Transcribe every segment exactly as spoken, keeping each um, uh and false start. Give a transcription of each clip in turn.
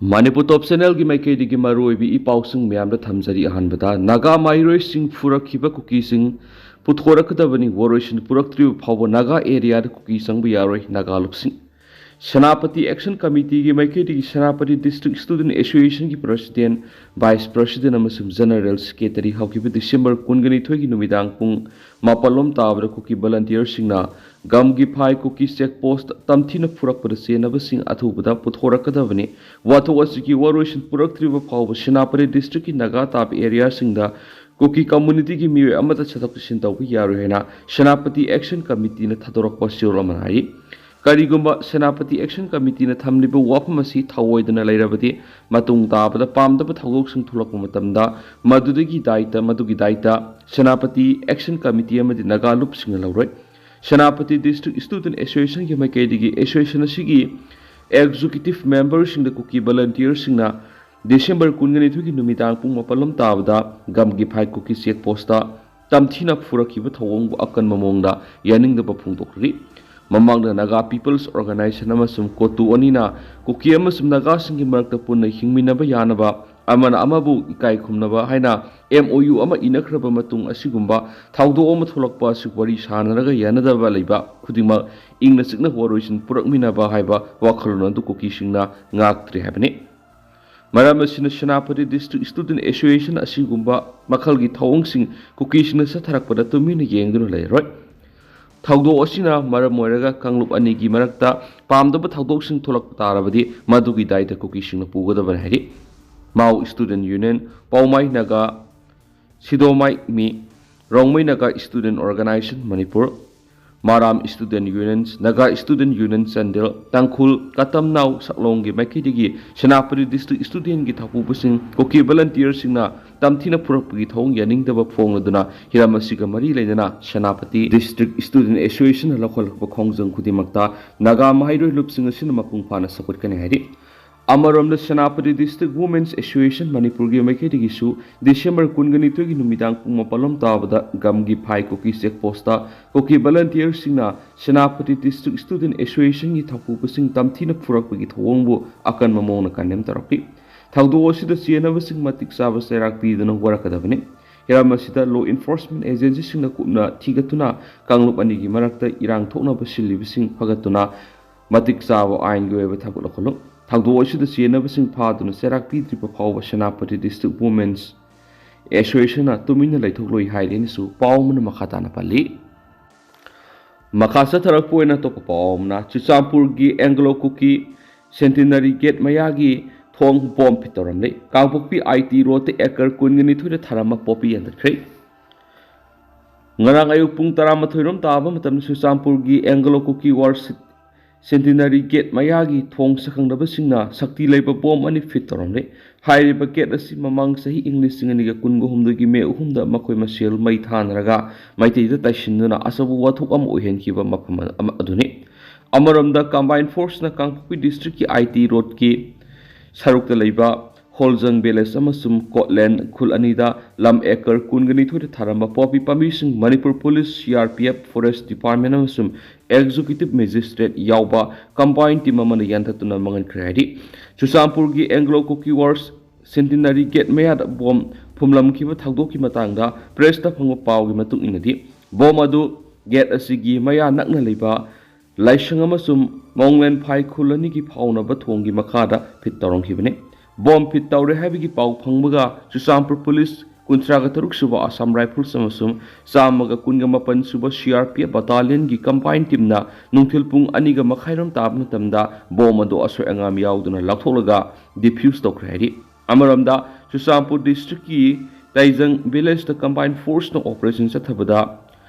ꯃꯅꯤꯄꯨꯔ ꯇꯣꯞ ꯆꯦꯅꯦꯜꯒꯤ ꯃꯥꯏꯀꯩꯗꯒꯤ ꯃꯔꯨꯑꯣꯏꯕ ꯏ ꯄꯥꯎꯁꯤꯡ ꯃꯌꯥꯝꯗ ꯊꯝꯖꯔꯤ꯫ ꯑꯍꯥꯟꯕꯗ, ꯅꯥꯒꯥ ꯃꯍꯩꯔꯣꯏꯁꯤꯡ ꯐꯨꯔꯛꯈꯤꯕ ꯀꯨꯀꯤꯁꯤꯡ ꯄꯨꯊꯣꯔꯛꯀꯗꯕꯅꯤ, ꯋꯥꯔꯣꯏꯁꯤꯟ ꯄꯨꯔꯛꯇ꯭ꯔꯤꯕ ꯐꯥꯎꯕ ꯅꯥꯒꯥ ꯑꯦꯔꯤꯌꯥꯗ ꯀꯨꯀꯤ ꯆꯪꯕ ꯌꯥꯔꯣꯏ, ꯅꯥꯒꯥ ꯂꯨꯞꯁꯤꯡ꯫ ꯁꯦꯅꯥꯄꯇꯤ ꯑꯦꯛꯁꯟ ꯀꯃꯤꯇꯤꯒꯤ ꯃꯥꯏꯀꯩꯗꯒꯤ ꯁꯦꯅꯥꯄꯇꯤ ꯗꯤꯁꯇ꯭ꯔꯤꯛ ꯁ꯭ꯇꯨꯗꯦꯟꯠ ꯑꯦꯁꯣꯁꯤꯌꯦꯁꯟꯒꯤ ꯄ꯭ꯔꯁꯤꯗꯦꯟꯠ, ꯚꯥꯏꯁ ꯄ꯭ꯔꯁꯤꯗꯦꯟꯠ ꯑꯃꯁꯨꯡ ꯖꯦꯅꯔꯦꯜ ꯁꯦꯀ꯭ꯔꯦꯇꯔꯤ ꯍꯧꯈꯤꯕ ꯗꯤꯁꯦꯝꯕꯔ ꯀꯨꯟꯒ ꯅꯤꯊꯣꯏꯒꯤ ꯅꯨꯃꯤꯗꯥꯡ ꯄꯨꯡ ꯃꯥꯄꯜ ꯂꯣꯝ ꯇꯥꯕꯗ ꯀꯨꯀꯤ ꯚꯣꯂꯟꯇꯤꯌꯔꯁꯤꯡꯅ ꯒꯝꯒꯤꯐꯥꯏ ꯀꯨꯀꯤ ꯆꯦꯛ ꯄꯣꯁꯠ ꯇꯝꯊꯤꯅ ꯐꯨꯔꯛꯄꯗ ꯆꯦꯟꯅꯕꯁꯤꯡ ꯑꯊꯨꯕꯗ ꯄꯨꯊꯣꯔꯛꯀꯗꯕꯅꯤ꯫ ꯋꯥꯊꯣꯛ ꯑꯁꯤꯒꯤ ꯋꯥꯔꯣꯏꯁꯤꯟ ꯄꯨꯔꯛꯇ꯭ꯔꯤꯕ ꯐꯥꯎꯕ ꯁꯦꯅꯥꯄꯇꯤ ꯗꯤꯁꯇ꯭ꯔꯤꯛꯀꯤ ꯅꯥꯒꯥ ꯇꯥꯕ ꯑꯦꯔꯤꯌꯥꯁꯤꯡꯗ ꯀꯨꯀꯤ ꯀꯝꯃꯨꯅꯤꯇꯤꯒꯤ ꯃꯤꯑꯣꯏ ꯑꯃꯠꯇ ꯆꯠꯊꯣꯛ ꯆꯠꯁꯤꯟ ꯇꯧꯕ ꯌꯥꯔꯣꯏ ꯍꯥꯏꯅ ꯁꯦꯅꯥꯄꯇꯤ ꯑꯦꯛꯁꯟ ꯀꯃꯤꯇꯤꯅ ꯊꯥꯗꯣꯔꯛꯄ ꯆꯦꯔꯣꯜ ꯑꯃꯅ ꯍꯥꯏꯔꯤ꯫ ꯀꯔꯤꯒꯨꯝꯕ ꯁꯦꯅꯥꯄꯇꯤ ꯑꯦꯛꯁꯟ ꯀꯃꯤꯇꯤꯅ ꯊꯝꯂꯤꯕ ꯋꯥꯐꯝ ꯑꯁꯤ ꯊꯧꯑꯣꯏꯗꯅ ꯂꯩꯔꯕꯗꯤ, ꯃꯇꯨꯡ ꯇꯥꯕꯗ ꯄꯥꯝꯗꯕ ꯊꯧꯗꯣꯛꯁꯤꯡ ꯊꯣꯛꯂꯛꯄ ꯃꯇꯝꯗ ꯃꯗꯨꯗꯒꯤ ꯗꯥꯏꯇ, ꯃꯗꯨꯒꯤ ꯗꯥꯏꯇ ꯁꯦꯅꯥꯄꯇꯤ ꯑꯦꯛꯁꯟ ꯀꯃꯤꯇꯤ ꯑꯃꯗꯤ ꯅꯥꯒꯥ ꯂꯨꯞꯁꯤꯡꯅ ꯂꯧꯔꯣꯏ꯫ ꯁꯦꯅꯥꯄꯇꯤ ꯗꯤꯁꯇ꯭ꯔꯤꯛ ꯁ꯭ꯇꯨꯗꯦꯟꯠ ꯑꯦꯁꯣꯁꯤꯌꯦꯁꯟꯒꯤ ꯃꯥꯏꯀꯩꯗꯒꯤ ꯑꯦꯁꯣꯁꯤꯌꯦꯁꯟ ꯑꯁꯤꯒꯤ ꯑꯦꯛꯖꯤꯀ꯭ꯌꯨꯇꯤꯚ ꯃꯦꯝꯕꯔꯁꯤꯡꯗ ꯀꯨꯀꯤ ꯚꯣꯂꯟꯇꯤꯌꯔꯁꯤꯡꯅ ꯗꯤꯁꯦꯝꯕꯔ ꯀꯨꯟꯒ ꯅꯤꯊꯣꯏꯒꯤ ꯅꯨꯃꯤꯗꯥꯡ ꯄꯨꯡ ꯃꯥꯄꯜ ꯂꯣꯝ ꯇꯥꯕꯗ ꯒꯝꯒꯤꯐꯥꯏ ꯀꯨꯀꯤ ꯆꯦꯛ ꯄꯣꯁꯇ ꯇꯝꯊꯤꯅ ꯐꯨꯔꯛꯈꯤꯕ ꯊꯧꯑꯣꯡꯕꯨ ꯑꯀꯟꯕ ꯃꯑꯣꯡꯗ ꯌꯥꯅꯤꯡꯗꯕ ꯐꯣꯡꯗꯣꯛꯈ꯭ꯔꯤ꯫ ꯃꯃꯥꯡꯗ ꯅꯥꯒꯥ ꯄꯤꯄꯜꯁ ꯑꯣꯔꯒꯅꯥꯏꯖꯦꯁꯟ ꯑꯃꯁꯨꯡ ꯀꯣꯇꯨ ꯑꯅꯤꯅ ꯀꯨꯀꯤ ꯑꯃꯁꯨꯡ ꯅꯥꯒꯥꯁꯤꯡꯒꯤ ꯃꯔꯛꯇ ꯄꯨꯟꯅ ꯍꯤꯡꯃꯤꯟꯅꯕ ꯌꯥꯅꯕ, ꯑꯃꯅ ꯑꯃꯕꯨ ꯏꯀꯥꯏ ꯈꯨꯝꯅꯕ ꯍꯥꯏꯅ ꯑꯦꯝ ꯑꯣ ꯌꯨ ꯑꯃ ꯏꯅꯈ꯭ꯔꯕ ꯃꯇꯨꯡ, ꯑꯁꯤꯒꯨꯝꯕ ꯊꯧꯗꯣꯛ ꯑꯃ ꯊꯣꯛꯂꯛꯄ ꯑꯁꯤ ꯋꯥꯔꯤ ꯁꯥꯅꯔꯒ ꯌꯥꯅꯗꯕ ꯂꯩꯕ ꯈꯨꯗꯤꯡꯃꯛ ꯏꯪꯅ ꯆꯤꯛꯅ ꯋꯥꯔꯣꯏꯁꯤꯟ ꯄꯨꯔꯛꯃꯤꯟꯅꯕ ꯍꯥꯏꯕ ꯋꯥꯈꯜꯂꯣꯟ ꯑꯗꯨ ꯀꯨꯀꯤꯁꯤꯡꯅ ꯉꯥꯛꯇ꯭ꯔꯤ ꯍꯥꯏꯕꯅꯤ꯫ ꯃꯔꯝ ꯑꯁꯤꯅ, ꯁꯦꯅꯥꯄꯇꯤ ꯗꯤꯁꯇ꯭ꯔꯤꯛ ꯁ꯭ꯇꯨꯗꯦꯟꯠ ꯑꯦꯁꯣꯁꯤꯌꯦꯁꯟ ꯑꯁꯤꯒꯨꯝꯕ ꯃꯈꯜꯒꯤ ꯊꯧꯑꯣꯡꯁꯤꯡ ꯀꯨꯀꯤꯁꯤꯡꯅ ꯆꯠꯊꯔꯛꯄꯗ ꯇꯨꯃꯤꯟꯅ ꯌꯦꯡꯗꯨꯅ ꯂꯩꯔꯣꯏ꯫ ꯊꯧꯗꯣꯛ ꯑꯁꯤꯅ ꯃꯔꯝ ꯑꯣꯏꯔꯒ ꯀꯥꯡꯂꯨꯞ ꯑꯅꯤꯒꯤ ꯃꯔꯛꯇ ꯄꯥꯝꯗꯕ ꯊꯧꯗꯣꯛꯁꯤꯡ ꯊꯣꯛꯂꯛꯄ ꯇꯥꯔꯕꯗꯤ, ꯃꯗꯨꯒꯤ ꯗꯥꯏꯇ ꯀꯨꯀꯤꯁꯤꯡꯅ ꯄꯨꯒꯗꯕꯅꯤ ꯍꯥꯏꯔꯤ꯫ ꯃꯥꯎ ꯁ꯭ꯇꯨꯗꯦꯟꯠ ꯌꯨꯅꯤꯌꯟ, ꯄꯥꯎꯃꯥꯏ ꯅꯥꯒꯥ, ꯁꯤꯗꯣꯃꯥꯏ ꯃꯤ, Rongmei Naga student organisation Manipur, Maram student union, Naga student union Chandel, Tangkhul Katamnao ꯁꯛꯂꯣꯡꯒꯤ ꯃꯥꯏꯀꯩꯗꯒꯤ ꯁꯦꯅꯥꯄꯇꯤ ꯗꯤꯁꯇ꯭ꯔꯤꯛ ꯁ꯭ꯇꯨꯗꯦꯟꯠꯀꯤ ꯊꯧꯄꯨꯕꯁꯤꯡ ꯀꯨꯀꯤ ꯚꯣꯂꯟꯇꯤꯌꯔꯁꯤꯡꯅ ꯇꯝꯊꯤꯅ ꯐꯨꯔꯛꯄꯒꯤ ꯊꯧꯑꯣꯡ ꯌꯥꯅꯤꯡꯗꯕ ꯐꯣꯡꯂꯗꯨꯅ, ꯍꯤꯔꯝ ꯑꯁꯤꯒ ꯃꯔꯤ ꯂꯩꯅꯅ ꯁꯦꯅꯥꯄꯇꯤ ꯗꯤꯁꯇ꯭ꯔꯤꯛ ꯁ꯭ꯇꯨꯗꯦꯟꯠ ꯑꯦꯁꯣꯁꯤꯌꯦꯁꯟꯅ ꯂꯧꯈꯠꯂꯛꯄ ꯈꯣꯡꯖꯪ ꯈꯨꯗꯤꯡꯃꯛꯇ ꯅꯥꯒꯥ ꯃꯍꯩꯔꯣꯏ ꯂꯨꯞꯁꯤꯡ ꯑꯁꯤꯅ ꯃꯄꯨꯡ ꯐꯥꯅ ꯁꯧꯒꯠꯀꯅꯤ ꯍꯥꯏꯔꯤ꯫ ꯑꯃꯔꯣꯝꯗ, ꯁꯦꯅꯥꯄꯇꯤ District Women's Association ꯃꯅꯤꯄꯨꯔꯒꯤ ꯃꯥꯏꯀꯩꯗꯒꯤꯁꯨ ꯗꯤꯁꯦꯝꯕꯔ ꯀꯨꯟꯒ ꯅꯤꯊꯣꯏꯒꯤ ꯅꯨꯃꯤꯗꯥꯡ ꯄꯨꯡ ꯃꯥꯄꯜ ꯂꯣꯝ ꯇꯥꯕꯗ ꯒꯝꯒꯤ ꯐꯥꯏ ꯀꯨꯀꯤ check post ꯇ ꯀꯨꯀꯤ volunteer ꯁꯤꯡꯅ ꯁꯦꯅꯥꯄꯇꯤ District Student Association ꯒꯤ ꯊꯧꯄꯨꯕꯁꯤꯡ ꯇꯝꯊꯤꯅ ꯐꯨꯔꯛꯄꯒꯤ ꯊꯧꯑꯣꯡꯕꯨ ꯑꯀꯟꯕ ꯃꯑꯣꯡꯗ condemn ꯇꯧꯔꯛꯈꯤ꯫ ꯊꯧꯗꯣꯛ ꯑꯁꯤꯗ ꯆꯦꯟꯅꯕꯁꯤꯡ ꯃꯇꯤꯛ ꯆꯥꯕ ꯆꯩꯔꯥꯛ ꯄꯤꯗꯨꯅ ꯋꯥꯔꯛꯀꯗꯕꯅꯤ꯫ ꯍꯤꯔꯝ ꯑꯁꯤꯗ law enforcement agency ꯁꯤꯡꯅ ꯀꯨꯞꯅ ꯊꯤꯒꯠꯇꯨꯅ ꯀꯥꯡꯂꯨꯞ ꯑꯅꯤꯒꯤ ꯃꯔꯛꯇ ꯏꯔꯥꯡ ꯊꯣꯛꯅꯕ ꯁꯤꯜꯂꯤꯕꯁꯤꯡ ꯐꯒꯠꯇꯨꯅ ꯃꯇꯤꯛ ꯆꯥꯕ ꯑꯥꯏꯟꯒꯤ ꯑꯣꯏꯕ ꯊꯕꯛ ꯂꯧꯈꯠꯂꯨ꯫ ꯊꯧꯗꯣꯛ ꯑꯁꯤꯗ ꯆꯦꯟꯅꯕꯁꯤꯡ ꯐꯥꯗꯨꯅ ꯆꯩꯔꯥꯛ ꯄꯤꯗ꯭ꯔꯤꯕ ꯐꯥꯎꯕ ꯁꯦꯅꯥꯄꯇꯤ District Women's Association ꯅ ꯇꯨꯃꯤꯟꯅ ꯂꯩꯊꯣꯛꯂꯣꯏ ꯍꯥꯏꯔꯦꯅꯁꯨ ꯄꯥꯎ ꯑꯃꯅ ꯃꯈꯥ ꯇꯥꯅ ꯄꯜꯂꯤ꯫ ꯃꯈꯥ ꯆꯠꯊꯔꯛꯄ ꯑꯣꯏꯅ ꯑꯇꯣꯞꯄ ꯄꯥꯎ ꯑꯃꯅ, ꯆꯨꯔꯆꯥꯟꯄꯨꯔꯒꯤ Anglo Kuki Centenary Gate ꯃꯌꯥꯒꯤ ꯊꯣꯡ ꯕꯣꯝ ꯐꯤꯠ ꯇꯧꯔꯝꯂꯦ꯫ ꯀꯥꯡꯄꯣꯛꯄꯤ I T road ꯇ acre ꯀꯨꯟꯒ ꯅꯤꯊꯣꯏꯗ ꯊꯥꯔꯝꯕ ꯄꯣꯄꯤ ꯌꯥꯟꯊꯠꯈ꯭ꯔꯦ꯫ ꯉꯔꯥꯡ ꯑꯌꯨꯛ ꯄꯨꯡ ꯇꯔꯥꯃꯥꯊꯣꯏ ꯔꯣꯝ ꯇꯥꯕ ꯃꯇꯝꯗ ꯆꯨꯔꯆꯥꯟꯄꯨꯔꯒꯤ Anglo Kuki War Centenary Gate ꯃꯌꯥꯒꯤ ꯊꯣꯡ ꯁꯛꯈꯪꯗꯕꯁꯤꯡꯅ ꯁꯛꯇꯤ ꯂꯩꯕ ꯕꯣꯝ ꯑꯅꯤ ꯐꯤꯠ ꯇꯧꯔꯝꯂꯦ꯫ ꯍꯥꯏꯔꯤꯕ gate ꯑꯁꯤ ꯃꯃꯥꯡ ꯆꯍꯤ ꯏꯪ ꯂꯤꯁꯤꯡ ꯑꯅꯤꯒ ꯀꯨꯟꯒ ꯍꯨꯝꯗꯣꯏꯒꯤ ꯃꯦ ꯑꯍꯨꯝꯗ ꯃꯈꯣꯏ ꯃꯁꯦꯜ ꯃꯩ ꯊꯥꯅꯔꯒ ꯃꯩꯇꯩꯗ ꯇꯥꯏꯁꯤꯟꯗꯨꯅ ꯑꯆꯧꯕ ꯋꯥꯊꯣꯛ ꯑꯃ ꯑꯣꯏꯍꯟꯈꯤꯕ ꯃꯐꯝ ꯑꯃ ꯑꯗꯨꯅꯤ꯫ ꯑꯃꯔꯣꯝꯗ, combined force ꯅ ꯀꯥꯡꯄꯣꯛꯄꯤ district ꯀꯤ I T road ꯀꯤ ꯁꯔꯨꯛꯇ ꯂꯩꯕ ꯍꯣꯜꯖꯪ village ꯑꯃꯁꯨꯡ ꯀꯣꯠꯂꯦꯟ ꯈꯨꯜ ꯑꯅꯤꯗ ꯂꯝ acre ꯀꯨꯟꯒ ꯅꯤꯊꯣꯏꯗ ꯊꯥꯔꯝꯕ ꯄꯣꯄꯤ ꯄꯥꯝꯕꯤꯁꯤꯡ Manipur police, C R P F, forest department ꯑꯃꯁꯨꯡ executive magistrate ꯌꯥꯎꯕ combined team ꯑꯃꯅ ꯌꯥꯟꯊꯠꯇꯨꯅ ꯃꯥꯡꯍꯟꯈ꯭ꯔꯦ ꯍꯥꯏꯔꯤ꯫ ꯆꯨꯔꯆꯥꯟꯄꯨꯔꯒꯤ Anglo Kuki War Centenary Gate ꯃꯌꯥꯗ ꯕꯣꯝ ꯐꯨꯝꯂꯝꯈꯤꯕ ꯊꯧꯗꯣꯛꯀꯤ ꯃꯇꯥꯡꯗ press ꯇ ꯐꯪꯕ ꯄꯥꯎꯒꯤ ꯃꯇꯨꯡ ꯏꯟꯅꯗꯤ, ꯕꯣꯝ ꯑꯗꯨ gate ꯑꯁꯤꯒꯤ ꯃꯌꯥ ꯅꯛꯅ ꯂꯩꯕ ꯂꯥꯏꯁꯪ ꯑꯃꯁꯨꯡ ꯃꯣꯡꯂꯦꯟ ꯐꯥꯏ ꯈꯨꯜ ꯑꯅꯤꯒꯤ ꯐꯥꯎꯅꯕ ꯊꯣꯡꯒꯤ ꯃꯈꯥꯗ ꯐꯤꯠ ꯇꯧꯔꯝꯈꯤꯕꯅꯤ꯫ ꯕꯣꯝ ꯐꯤꯠ ꯇꯧꯔꯦ ꯍꯥꯏꯕꯒꯤ ꯄꯥꯎ ꯐꯪꯕꯒ ꯆꯨꯔꯆꯥꯟꯄꯨꯔ police ꯀꯨꯟꯊ꯭ꯔꯥꯒ ꯇꯔꯨꯛ ꯁꯨꯕ Assam Rifles ꯑꯃꯁꯨꯡ ꯆꯥꯝꯃꯒ ꯀꯨꯟꯒ ꯃꯥꯄꯟ ꯁꯨꯕ C R P F battalion ꯒꯤ combined team ꯅ ꯅꯨꯡꯊꯤꯜ ꯄꯨꯡ ꯑꯅꯤꯒ ꯃꯈꯥꯏꯔꯣꯝ ꯇꯥꯕ ꯃꯇꯝꯗ ꯕꯣꯝ ꯑꯗꯨ ꯑꯁꯣꯏ ꯑꯉꯥꯝ ꯌꯥꯎꯗꯅ ꯂꯧꯊꯣꯛꯂꯒ defuse ꯇꯧꯈ꯭ꯔꯦ ꯍꯥꯏꯔꯤ꯫ ꯑꯃꯔꯣꯝꯗ, ꯆꯨꯔꯆꯥꯟꯄꯨꯔ district ꯀꯤ ꯇꯩꯖꯪ village ꯇ combined force ꯅ operation ꯆꯠꯊꯕꯗ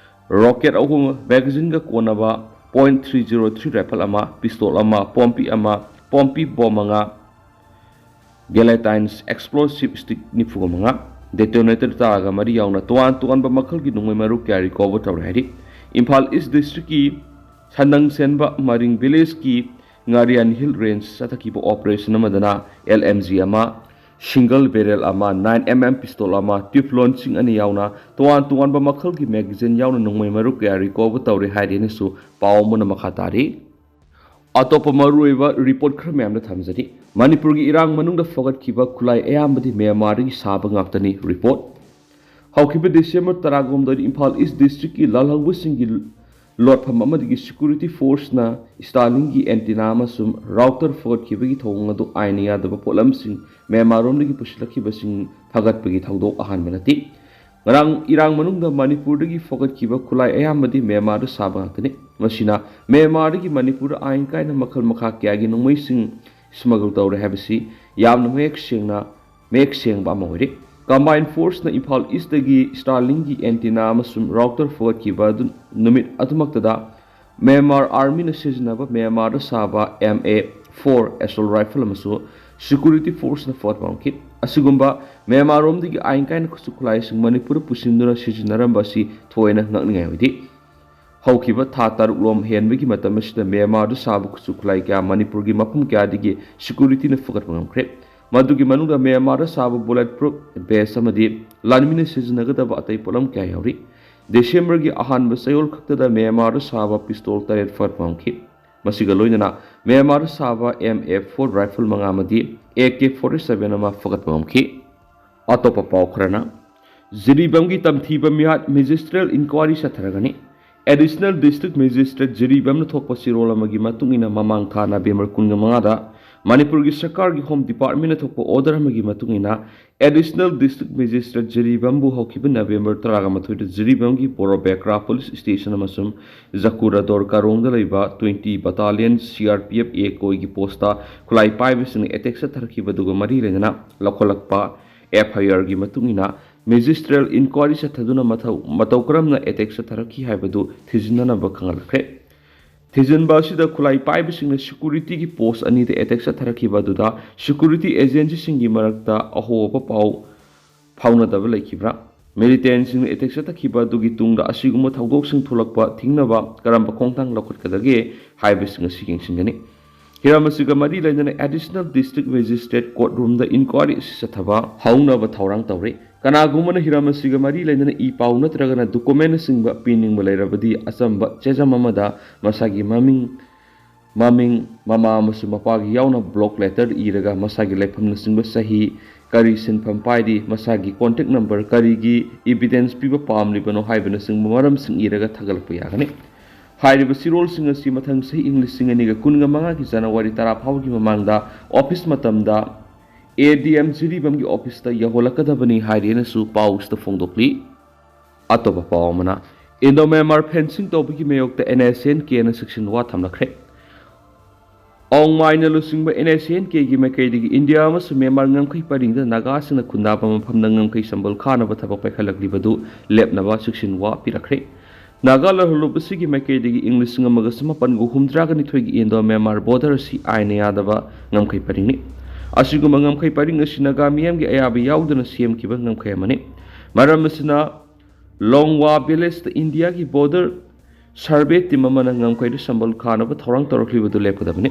rocket ꯑꯍꯨꯝ, magazine ꯒ ꯀꯣꯟꯅꯕ point three zero three rifle ꯑꯃ, pistol ꯑꯃ, ꯄꯣꯝꯄꯤ ꯑꯃ, ꯄꯣꯝꯄꯤ ꯕꯣꯝ ꯃꯉꯥ, gelatines explosive stick ꯅꯤꯐꯨ ꯃꯉꯥ, detonator ꯇꯔꯥꯒ ꯃꯔꯤ ꯌꯥꯎꯅ ꯇꯣꯉꯥꯟ ꯇꯣꯉꯥꯟꯕ ꯃꯈꯜꯒꯤ ꯅꯣꯡꯃꯩ ꯃꯔꯨ ꯀꯌꯥ recover ꯇꯧꯔꯦ ꯍꯥꯏꯔꯤ꯫ ꯏꯝꯐꯥꯜ East district ꯀꯤ ꯁꯟꯗꯪ ꯁꯦꯟꯕ ꯃꯔꯤꯡ village ꯀꯤ ꯉꯥꯔꯤꯌꯥꯟ ꯍꯤꯜ ꯔꯦꯟꯖ ꯆꯠꯊꯈꯤꯕ ꯑꯣꯄꯔꯦꯁꯟ ꯑꯃꯗꯅ ꯑꯦꯜ ꯑꯦꯝ ꯖꯤ ꯑꯃ, ꯁꯤꯡꯒꯜ ꯕꯦꯔꯦꯜ ꯑꯃ, ꯅꯥꯏꯟ ꯑꯦꯝ ꯑꯦꯝ ꯄꯤꯁꯇꯣꯜ ꯑꯃ, ꯇ꯭ꯌꯨꯕ ꯂꯣꯟꯁꯤꯡ ꯑꯅꯤ ꯌꯥꯎꯅ ꯇꯣꯉꯥꯟ ꯇꯣꯉꯥꯟꯕ ꯃꯈꯜꯒꯤ ꯃꯦꯒꯥꯖꯤꯟ ꯌꯥꯎꯅ ꯅꯣꯡꯃꯩ ꯃꯔꯨ ꯀꯌꯥ ꯔꯤꯀꯣꯚꯔ ꯇꯧꯔꯦ ꯍꯥꯏꯔꯦꯅꯁꯨ ꯄꯥꯎ ꯑꯃꯅ ꯃꯈꯥ ꯇꯥꯔꯤ꯫ ꯑꯇꯣꯞꯄ ꯃꯔꯨꯑꯣꯏꯕ ꯔꯤꯄꯣꯔꯠ ꯈꯔ ꯃꯌꯥꯝꯗ ꯊꯝꯖꯔꯤ꯫ ꯃꯅꯤꯄꯨꯔꯒꯤ ꯏꯔꯥꯡ ꯃꯅꯨꯡꯗ ꯐꯒꯠꯈꯤꯕ ꯈꯨꯠꯂꯥꯏ ꯑꯌꯥꯝꯕꯗꯤ ꯃ꯭ꯌꯥꯟꯃꯥꯔꯗꯒꯤ ꯁꯥꯕ ꯉꯥꯛꯇꯅꯤ꯫ ꯔꯤꯄꯣꯔꯠ꯫ ꯍꯧꯈꯤꯕ ꯗꯤꯁꯦꯝꯕꯔ ꯇꯔꯥꯍꯨꯝꯗꯣꯏꯗ ꯏꯝꯐꯥꯜ ꯏꯁ ꯗꯤꯁꯇ꯭ꯔꯤꯛꯀꯤ ꯂꯥꯜꯍꯧꯕꯁꯤꯡꯒꯤ ꯂꯣꯠꯐꯝ ꯑꯃꯗꯒꯤ ꯁꯦꯀ꯭ꯌꯨꯔꯤꯇꯤ ꯐꯣꯔꯁꯅ ꯁ꯭ꯇꯥꯔꯂꯤꯡꯒꯤ ꯑꯦꯟꯇꯤꯅꯥ ꯑꯃꯁꯨꯡ ꯔꯥꯎꯇꯔ ꯐꯒꯠꯈꯤꯕꯒꯤ ꯊꯧꯑꯣꯡ ꯑꯗꯨ ꯑꯥꯏꯟꯅ ꯌꯥꯗꯕ ꯄꯣꯠꯂꯝꯁꯤꯡ ꯃ꯭ꯌꯥꯟꯃꯥꯔꯔꯣꯝꯗꯒꯤ ꯄꯨꯁꯤꯜꯂꯛꯈꯤꯕꯁꯤꯡ ꯐꯒꯠꯄꯒꯤ ꯊꯧꯗꯣꯛ ꯑꯍꯥꯟꯕ ꯅꯠꯇꯦ꯫ ꯉꯔꯥꯡ ꯏꯔꯥꯡ ꯃꯅꯨꯡꯗ ꯃꯅꯤꯄꯨꯔꯗꯒꯤ ꯐꯒꯠꯈꯤꯕ ꯈꯨꯠꯂꯥꯏ ꯑꯌꯥꯝꯕꯗꯤ ꯃ꯭ꯌꯥꯟꯃꯥꯔꯗ ꯁꯥꯕ ꯉꯥꯛꯇꯅꯤ꯫ ꯃꯁꯤꯅ ꯃ꯭ꯌꯥꯟꯃꯥꯔꯗꯒꯤ ꯃꯅꯤꯄꯨꯔꯗ ꯑꯥꯏꯟ ꯀꯥꯏꯅ ꯃꯈꯜ ꯃꯈꯥ ꯀꯌꯥꯒꯤ ꯅꯣꯡꯃꯩꯁꯤꯡ ꯁ꯭ꯃꯒꯜ ꯇꯧꯔꯦ ꯍꯥꯏꯕꯁꯤ ꯌꯥꯝꯅ ꯃꯌꯦꯛ ꯁꯦꯡꯅ, ꯃꯌꯦꯛ ꯁꯦꯡꯕ ꯑꯃ ꯑꯣꯏꯔꯤ꯫ ꯀꯝꯕꯥꯏꯟ ꯐꯣꯔꯁꯅ ꯏꯝꯐꯥꯜ ꯏꯁꯇꯒꯤ ꯁ꯭ꯇꯥꯔꯂꯤꯡꯒꯤ ꯑꯦꯟꯇꯤꯅꯥ ꯑꯃꯁꯨꯡ ꯔꯥꯎꯇꯔ ꯐꯒꯠꯈꯤꯕ ꯑꯗꯨ ꯅꯨꯃꯤꯠ ꯑꯗꯨꯃꯛꯇꯗ ꯃ꯭ꯌꯥꯟꯃꯥꯔ ꯑꯥꯔꯃꯤꯅ ꯁꯤꯖꯤꯟꯅꯕ ꯃ꯭ꯌꯥꯟꯃꯥꯔꯗ ꯁꯥꯕ ꯑꯦꯝ ꯑꯦ ꯐꯣꯔ ꯑꯦꯁꯣꯜ ꯔꯥꯏꯐꯜ ꯑꯃꯁꯨ ꯁꯦꯀ꯭ꯌꯨꯔꯤꯇꯤ ꯐꯣꯔꯁꯅ ꯐꯒꯠꯄ ꯉꯝꯈꯤ꯫ ꯑꯁꯤꯒꯨꯝꯕ ꯃ꯭ꯌꯥꯟꯃꯥꯔꯔꯣꯝꯗꯒꯤ ꯑꯥꯏꯟ ꯀꯥꯏꯅ ꯈꯨꯠꯁꯨ ꯈꯨꯠꯂꯥꯏꯁꯤꯡ ꯃꯅꯤꯄꯨꯔꯗ ꯄꯨꯁꯤꯟꯗꯨꯅ ꯁꯤꯖꯤꯟꯅꯔꯝꯕ ꯑꯁꯤ ꯊꯣꯏꯅ ꯉꯛꯅꯤꯡꯉꯥꯏ ꯑꯣꯏꯗꯦ꯫ ꯍꯧꯈꯤꯕ ꯊꯥ ꯇꯔꯨꯛ ꯂꯣꯝ ꯍꯦꯟꯕꯒꯤ ꯃꯇꯝ ꯑꯁꯤꯗ ꯃ꯭ꯌꯥꯟꯃꯥꯔꯗ ꯁꯥꯕ ꯈꯨꯠꯁꯨ ꯈꯨꯠꯂꯥꯏ ꯀꯌꯥ ꯃꯅꯤꯄꯨꯔꯒꯤ ꯃꯐꯝ ꯀꯌꯥꯗꯒꯤ ꯁꯦꯀ꯭ꯌꯨꯔꯤꯇꯤꯅ ꯐꯒꯠꯄ ꯉꯝꯈ꯭ꯔꯦ꯫ ꯃꯗꯨꯒꯤ ꯃꯅꯨꯡꯗ ꯃ꯭ꯌꯥꯟꯃꯥꯔꯗ ꯁꯥꯕ ꯕꯨꯂꯦꯠ ꯄ꯭ꯔꯨꯐ ꯚꯦꯁ ꯑꯃꯗꯤ ꯂꯥꯟꯃꯤꯅ ꯁꯤꯖꯤꯟꯅꯒꯗꯕ ꯑꯇꯩ ꯄꯣꯠꯂꯝ ꯀꯌꯥ ꯌꯥꯎꯔꯤ꯫ ꯗꯤꯁꯦꯝꯕꯔꯒꯤ ꯑꯍꯥꯟꯕ ꯆꯌꯣꯜ ꯈꯛꯇꯗ ꯃ꯭ꯌꯥꯟꯃꯥꯔꯗ ꯁꯥꯕ ꯄꯤꯁꯇꯣꯜ ꯇꯔꯦꯠ ꯐꯒꯠꯄ ꯉꯝꯈꯤ꯫ ꯃꯁꯤꯒ ꯂꯣꯏꯅꯅ ꯃ꯭ꯌꯥꯟꯃꯥꯔꯗ ꯁꯥꯕ ꯑꯦꯝ ꯑꯦ ꯐꯣꯔ ꯔꯥꯏꯐꯜ ꯃꯉꯥ ꯑꯃꯗꯤ ꯑꯦ ꯀꯦ ꯐꯣꯔꯇꯤ ꯁꯚꯦꯟ ꯑꯃ ꯐꯒꯠꯄ ꯉꯝꯈꯤ꯫ ꯑꯇꯣꯞꯄ ꯄꯥꯎ ꯈꯔꯅ, ꯖꯤꯔꯤꯕꯥꯝꯒꯤ ꯇꯝꯊꯤꯕ ꯃꯤꯍꯥꯠ ꯃꯦꯖꯤꯁꯇ꯭ꯔꯦꯜ ꯏꯟꯀ꯭ꯋꯥꯔꯤ ꯆꯠꯊꯔꯒꯅꯤ꯫ ꯑꯦꯗꯤꯁꯅꯦꯜ ꯗꯤꯁꯇ꯭ꯔꯤꯛ ꯃꯦꯖꯤꯁꯇ꯭ꯔꯦꯠ ꯖꯤꯔꯤꯕꯥꯝꯅ ꯊꯣꯛꯄ ꯆꯦꯔꯣꯜ ꯑꯃꯒꯤ ꯃꯇꯨꯡ ꯏꯟꯅ ꯃꯃꯥꯡ ꯊꯥ ꯅꯕꯦꯝꯕꯔ ꯀꯨꯟꯃꯉꯥꯗ ꯃꯅꯤꯄꯨꯔꯒꯤ ꯁꯔꯀꯥꯔꯒꯤ ꯍꯣꯝ ꯗꯤꯄꯥꯔꯠꯃꯦꯟꯅ ꯊꯣꯛꯄ ꯑꯣꯔꯗꯔ ꯑꯃꯒꯤ ꯃꯇꯨꯡ ꯏꯟꯅ ꯑꯦꯗꯤꯁꯅꯦꯜ ꯗꯤꯁꯇ꯭ꯔꯤꯛ ꯃꯦꯖꯤꯁꯇ꯭ꯔꯦꯠ ꯖꯤꯔꯤꯕꯥꯝꯕꯨ ꯍꯧꯈꯤꯕ ꯅꯕꯦꯝꯕꯔ ꯇꯔꯥꯃꯥꯊꯣꯏꯗ ꯖꯤꯔꯤꯕꯥꯝꯒꯤ ꯕꯣꯔꯣꯕꯦꯀ꯭ꯔꯥ ꯄꯨꯂꯤꯁ ꯁ꯭ꯇꯦꯁꯟ ꯑꯃꯁꯨꯡ ꯖꯀꯨꯔꯥꯗꯣꯔ ꯀꯥꯔꯣꯡꯗ ꯂꯩꯕ twenty battalion C R P F A ꯀꯣꯏꯒꯤ ꯄꯣꯁꯇ ꯈꯨꯠꯂꯥꯏ ꯄꯥꯏꯕꯁꯤꯡꯅ ꯑꯦꯇꯦꯛ ꯆꯠꯊꯔꯛꯈꯤꯕꯗꯨꯒ ꯃꯔꯤ ꯂꯩꯅꯅ ꯂꯧꯈꯠꯂꯛꯄ ꯑꯦꯐ ꯑꯥꯏ ꯑꯥꯔꯒꯤ ꯃꯇꯨꯡ ꯏꯟꯅ ꯃꯦꯖꯤꯁꯇ꯭ꯔꯦꯜ ꯏꯟꯀ꯭ꯋꯥꯔꯤ ꯆꯠꯊꯗꯨꯅ ꯃꯊꯧ ꯃꯇꯧ ꯀꯔꯝꯅ ꯑꯦꯇꯦꯛ ꯆꯠꯊꯔꯛꯈꯤ ꯍꯥꯏꯕꯗꯨ ꯊꯤꯖꯤꯟꯅꯅꯕ ꯈꯪꯍꯜꯂꯛꯈ꯭ꯔꯦ꯫ ꯊꯤꯖꯤꯟꯕ ꯑꯁꯤꯗ ꯈꯨꯠꯂꯥꯏ ꯄꯥꯏꯕꯁꯤꯡꯅ ꯁꯦꯀ꯭ꯌꯨꯔꯤꯇꯤꯒꯤ ꯄꯣꯁ ꯑꯅꯤꯗ ꯑꯦꯇꯦꯛ ꯆꯠꯊꯔꯛꯈꯤꯕ ꯑꯗꯨꯗ ꯁꯦꯀ꯭ꯌꯨꯔꯤꯇꯤ ꯑꯦꯖꯦꯟꯁꯤꯁꯤꯡꯒꯤ ꯃꯔꯛꯇ ꯑꯍꯣꯕ ꯄꯥꯎ ꯐꯥꯎꯅꯗꯕ ꯂꯩꯈꯤꯕ꯭ꯔꯥ? ꯃꯤꯂꯤꯇꯦꯟꯁꯤꯡꯅ ꯑꯦꯇꯦꯛ ꯆꯠꯊꯈꯤꯕ ꯑꯗꯨꯒꯤ ꯇꯨꯡꯗ ꯑꯁꯤꯒꯨꯝꯕ ꯊꯧꯗꯣꯛꯁꯤꯡ ꯊꯣꯛꯂꯛꯄ ꯊꯤꯡꯅꯕ ꯀꯔꯝꯕ ꯈꯣꯡꯊꯥꯡ ꯂꯧꯈꯠꯀꯗꯒꯦ ꯍꯥꯏꯕꯁꯤꯡ ꯑꯁꯤ ꯌꯦꯡꯁꯤꯟꯒꯅꯤ꯫ ꯍꯤꯔꯝ ꯑꯁꯤꯒ ꯃꯔꯤ ꯂꯩꯅꯅ Additional District Magistrate Court Roomꯗ inquiry ꯑꯁꯤ ꯆꯠꯊꯕ ꯍꯧꯅꯕ ꯊꯧꯔꯥꯡ ꯇꯧꯔꯤ꯫ ꯀꯅꯥꯒꯨꯝꯕꯅ ꯍꯤꯔꯝ ꯑꯁꯤꯒ ꯃꯔꯤ ꯂꯩꯅꯅ ꯏ ꯄꯥꯎ ꯅꯠꯇ꯭ꯔꯒꯅ documentꯅꯆꯤꯡꯕ ꯄꯤꯅꯤꯡꯕ ꯂꯩꯔꯕꯗꯤ ꯑꯆꯝꯕ ꯆꯦꯖꯝ ꯑꯃꯗ ꯃꯁꯥꯒꯤ ꯃꯃꯤꯡ, ꯃꯃꯤꯡ, ꯃꯃꯥ ꯑꯃꯁꯨꯡ ꯃꯄꯥꯒꯤ ꯌꯥꯎꯅ block letter ꯏꯔꯒ ꯃꯁꯥꯒꯤ ꯂꯩꯐꯝꯅꯆꯤꯡꯕ, ꯆꯍꯤ, ꯀꯔꯤ ꯁꯤꯟꯐꯝ ꯄꯥꯏꯔꯤ, ꯃꯁꯥꯒꯤ contact number, ꯀꯔꯤꯒꯤ evidence ꯄꯤꯕ ꯄꯥꯝꯂꯤꯕꯅꯣ ꯍꯥꯏꯕꯅꯆꯤꯡꯕ ꯃꯔꯝꯁꯤꯡ ꯏꯔꯒ ꯊꯥꯒꯠꯂꯛꯄ ꯌꯥꯒꯅꯤ꯫ ꯍꯥꯏꯔꯤꯕ ꯆꯦꯔꯣꯜꯁꯤꯡ ꯑꯁꯤ ꯃꯊꯪ ꯆꯍꯤ ꯏꯪ ꯂꯤꯁꯤꯡ ꯑꯅꯤꯒ ꯀꯨꯟꯒ ꯃꯉꯥꯒꯤ ꯖꯅꯋꯥꯔꯤ ꯇꯔꯥ ꯐꯥꯎꯕꯒꯤ ꯃꯃꯥꯡꯗ office ꯃꯇꯝꯗ ADM ꯖꯤꯔꯤꯕꯥꯝꯒꯤ officeꯇ ꯌꯧꯍꯜꯂꯛꯀꯗꯕꯅꯤ ꯍꯥꯏꯔꯦꯅꯁꯨ ꯄꯥꯎꯁꯤꯗ ꯐꯣꯡꯗꯣꯛꯂꯤ꯫ ꯑꯇꯣꯞꯄ ꯄꯥꯎ ꯑꯃꯅ, Indo Myanmar fencing ꯇꯧꯕꯒꯤ ꯃꯥꯌꯣꯛꯇ NSCN-Kꯅ ꯆꯦꯛꯁꯤꯟ ꯋꯥ ꯊꯝꯂꯛꯈ꯭ꯔꯦ꯫ ꯑꯣꯡꯃꯥꯏꯅ ꯂꯨꯆꯤꯡꯕ NSCN-Kꯒꯤ ꯃꯥꯏꯀꯩꯗꯒꯤ ꯏꯟꯗꯤꯌꯥ ꯑꯃꯁꯨꯡ ꯃ꯭ꯌꯥꯟꯃꯥꯔ ꯉꯝꯈꯩ ꯄꯔꯤꯡꯗ ꯅꯥꯒꯥꯁꯤꯡꯅ ꯈꯨꯟꯗꯥꯕ ꯃꯐꯝꯗ ꯉꯝꯈꯩ ꯁꯝꯕꯜ ꯈꯥꯅꯕ ꯊꯕꯛ ꯄꯥꯏꯈꯠꯂꯛꯂꯤꯕꯗꯨ ꯂꯦꯞꯅꯕ ꯆꯦꯛꯁꯤꯟ ꯋꯥ ꯄꯤꯔꯛꯈ꯭ꯔꯦ꯫ ꯅꯥꯒꯥ ꯂꯥꯜꯍꯧꯂꯨꯞ ꯑꯁꯤꯒꯤ ꯃꯥꯏꯀꯩꯗꯒꯤ ꯏꯪ ꯂꯤꯁꯤꯡ ꯑꯃꯒ ꯆꯃꯥꯄꯟꯒ ꯍꯨꯝꯗ꯭ꯔꯥꯒ ꯅꯤꯊꯣꯏꯒꯤ Indo Myanmar border ꯑꯁꯤ ꯑꯥꯏꯟꯅ ꯌꯥꯗꯕ ꯉꯝꯈꯩ ꯄꯔꯤꯡꯅꯤ꯫ ꯑꯁꯤꯒꯨꯝꯕ ꯉꯝꯈꯩ ꯄꯔꯤꯡ ꯑꯁꯤ ꯅꯥꯒꯥ ꯃꯤꯌꯥꯝꯒꯤ ꯑꯌꯥꯕ ꯌꯥꯎꯗꯅ ꯁꯦꯝꯈꯤꯕ ꯉꯝꯈꯩ ꯑꯃꯅꯤ꯫ ꯃꯔꯝ ꯑꯁꯤꯅ, ꯂꯣꯡꯋꯥ ꯚꯤꯂꯦꯖꯇ ꯏꯟꯗꯤꯌꯥꯒꯤ border survey team ꯑꯃꯅ ꯉꯝꯈꯩꯗ ꯁꯝꯕꯜ ꯈꯥꯅꯕ ꯊꯧꯔꯥꯡ ꯇꯧꯔꯛꯂꯤꯕꯗꯨ ꯂꯦꯞꯀꯗꯕꯅꯤ꯫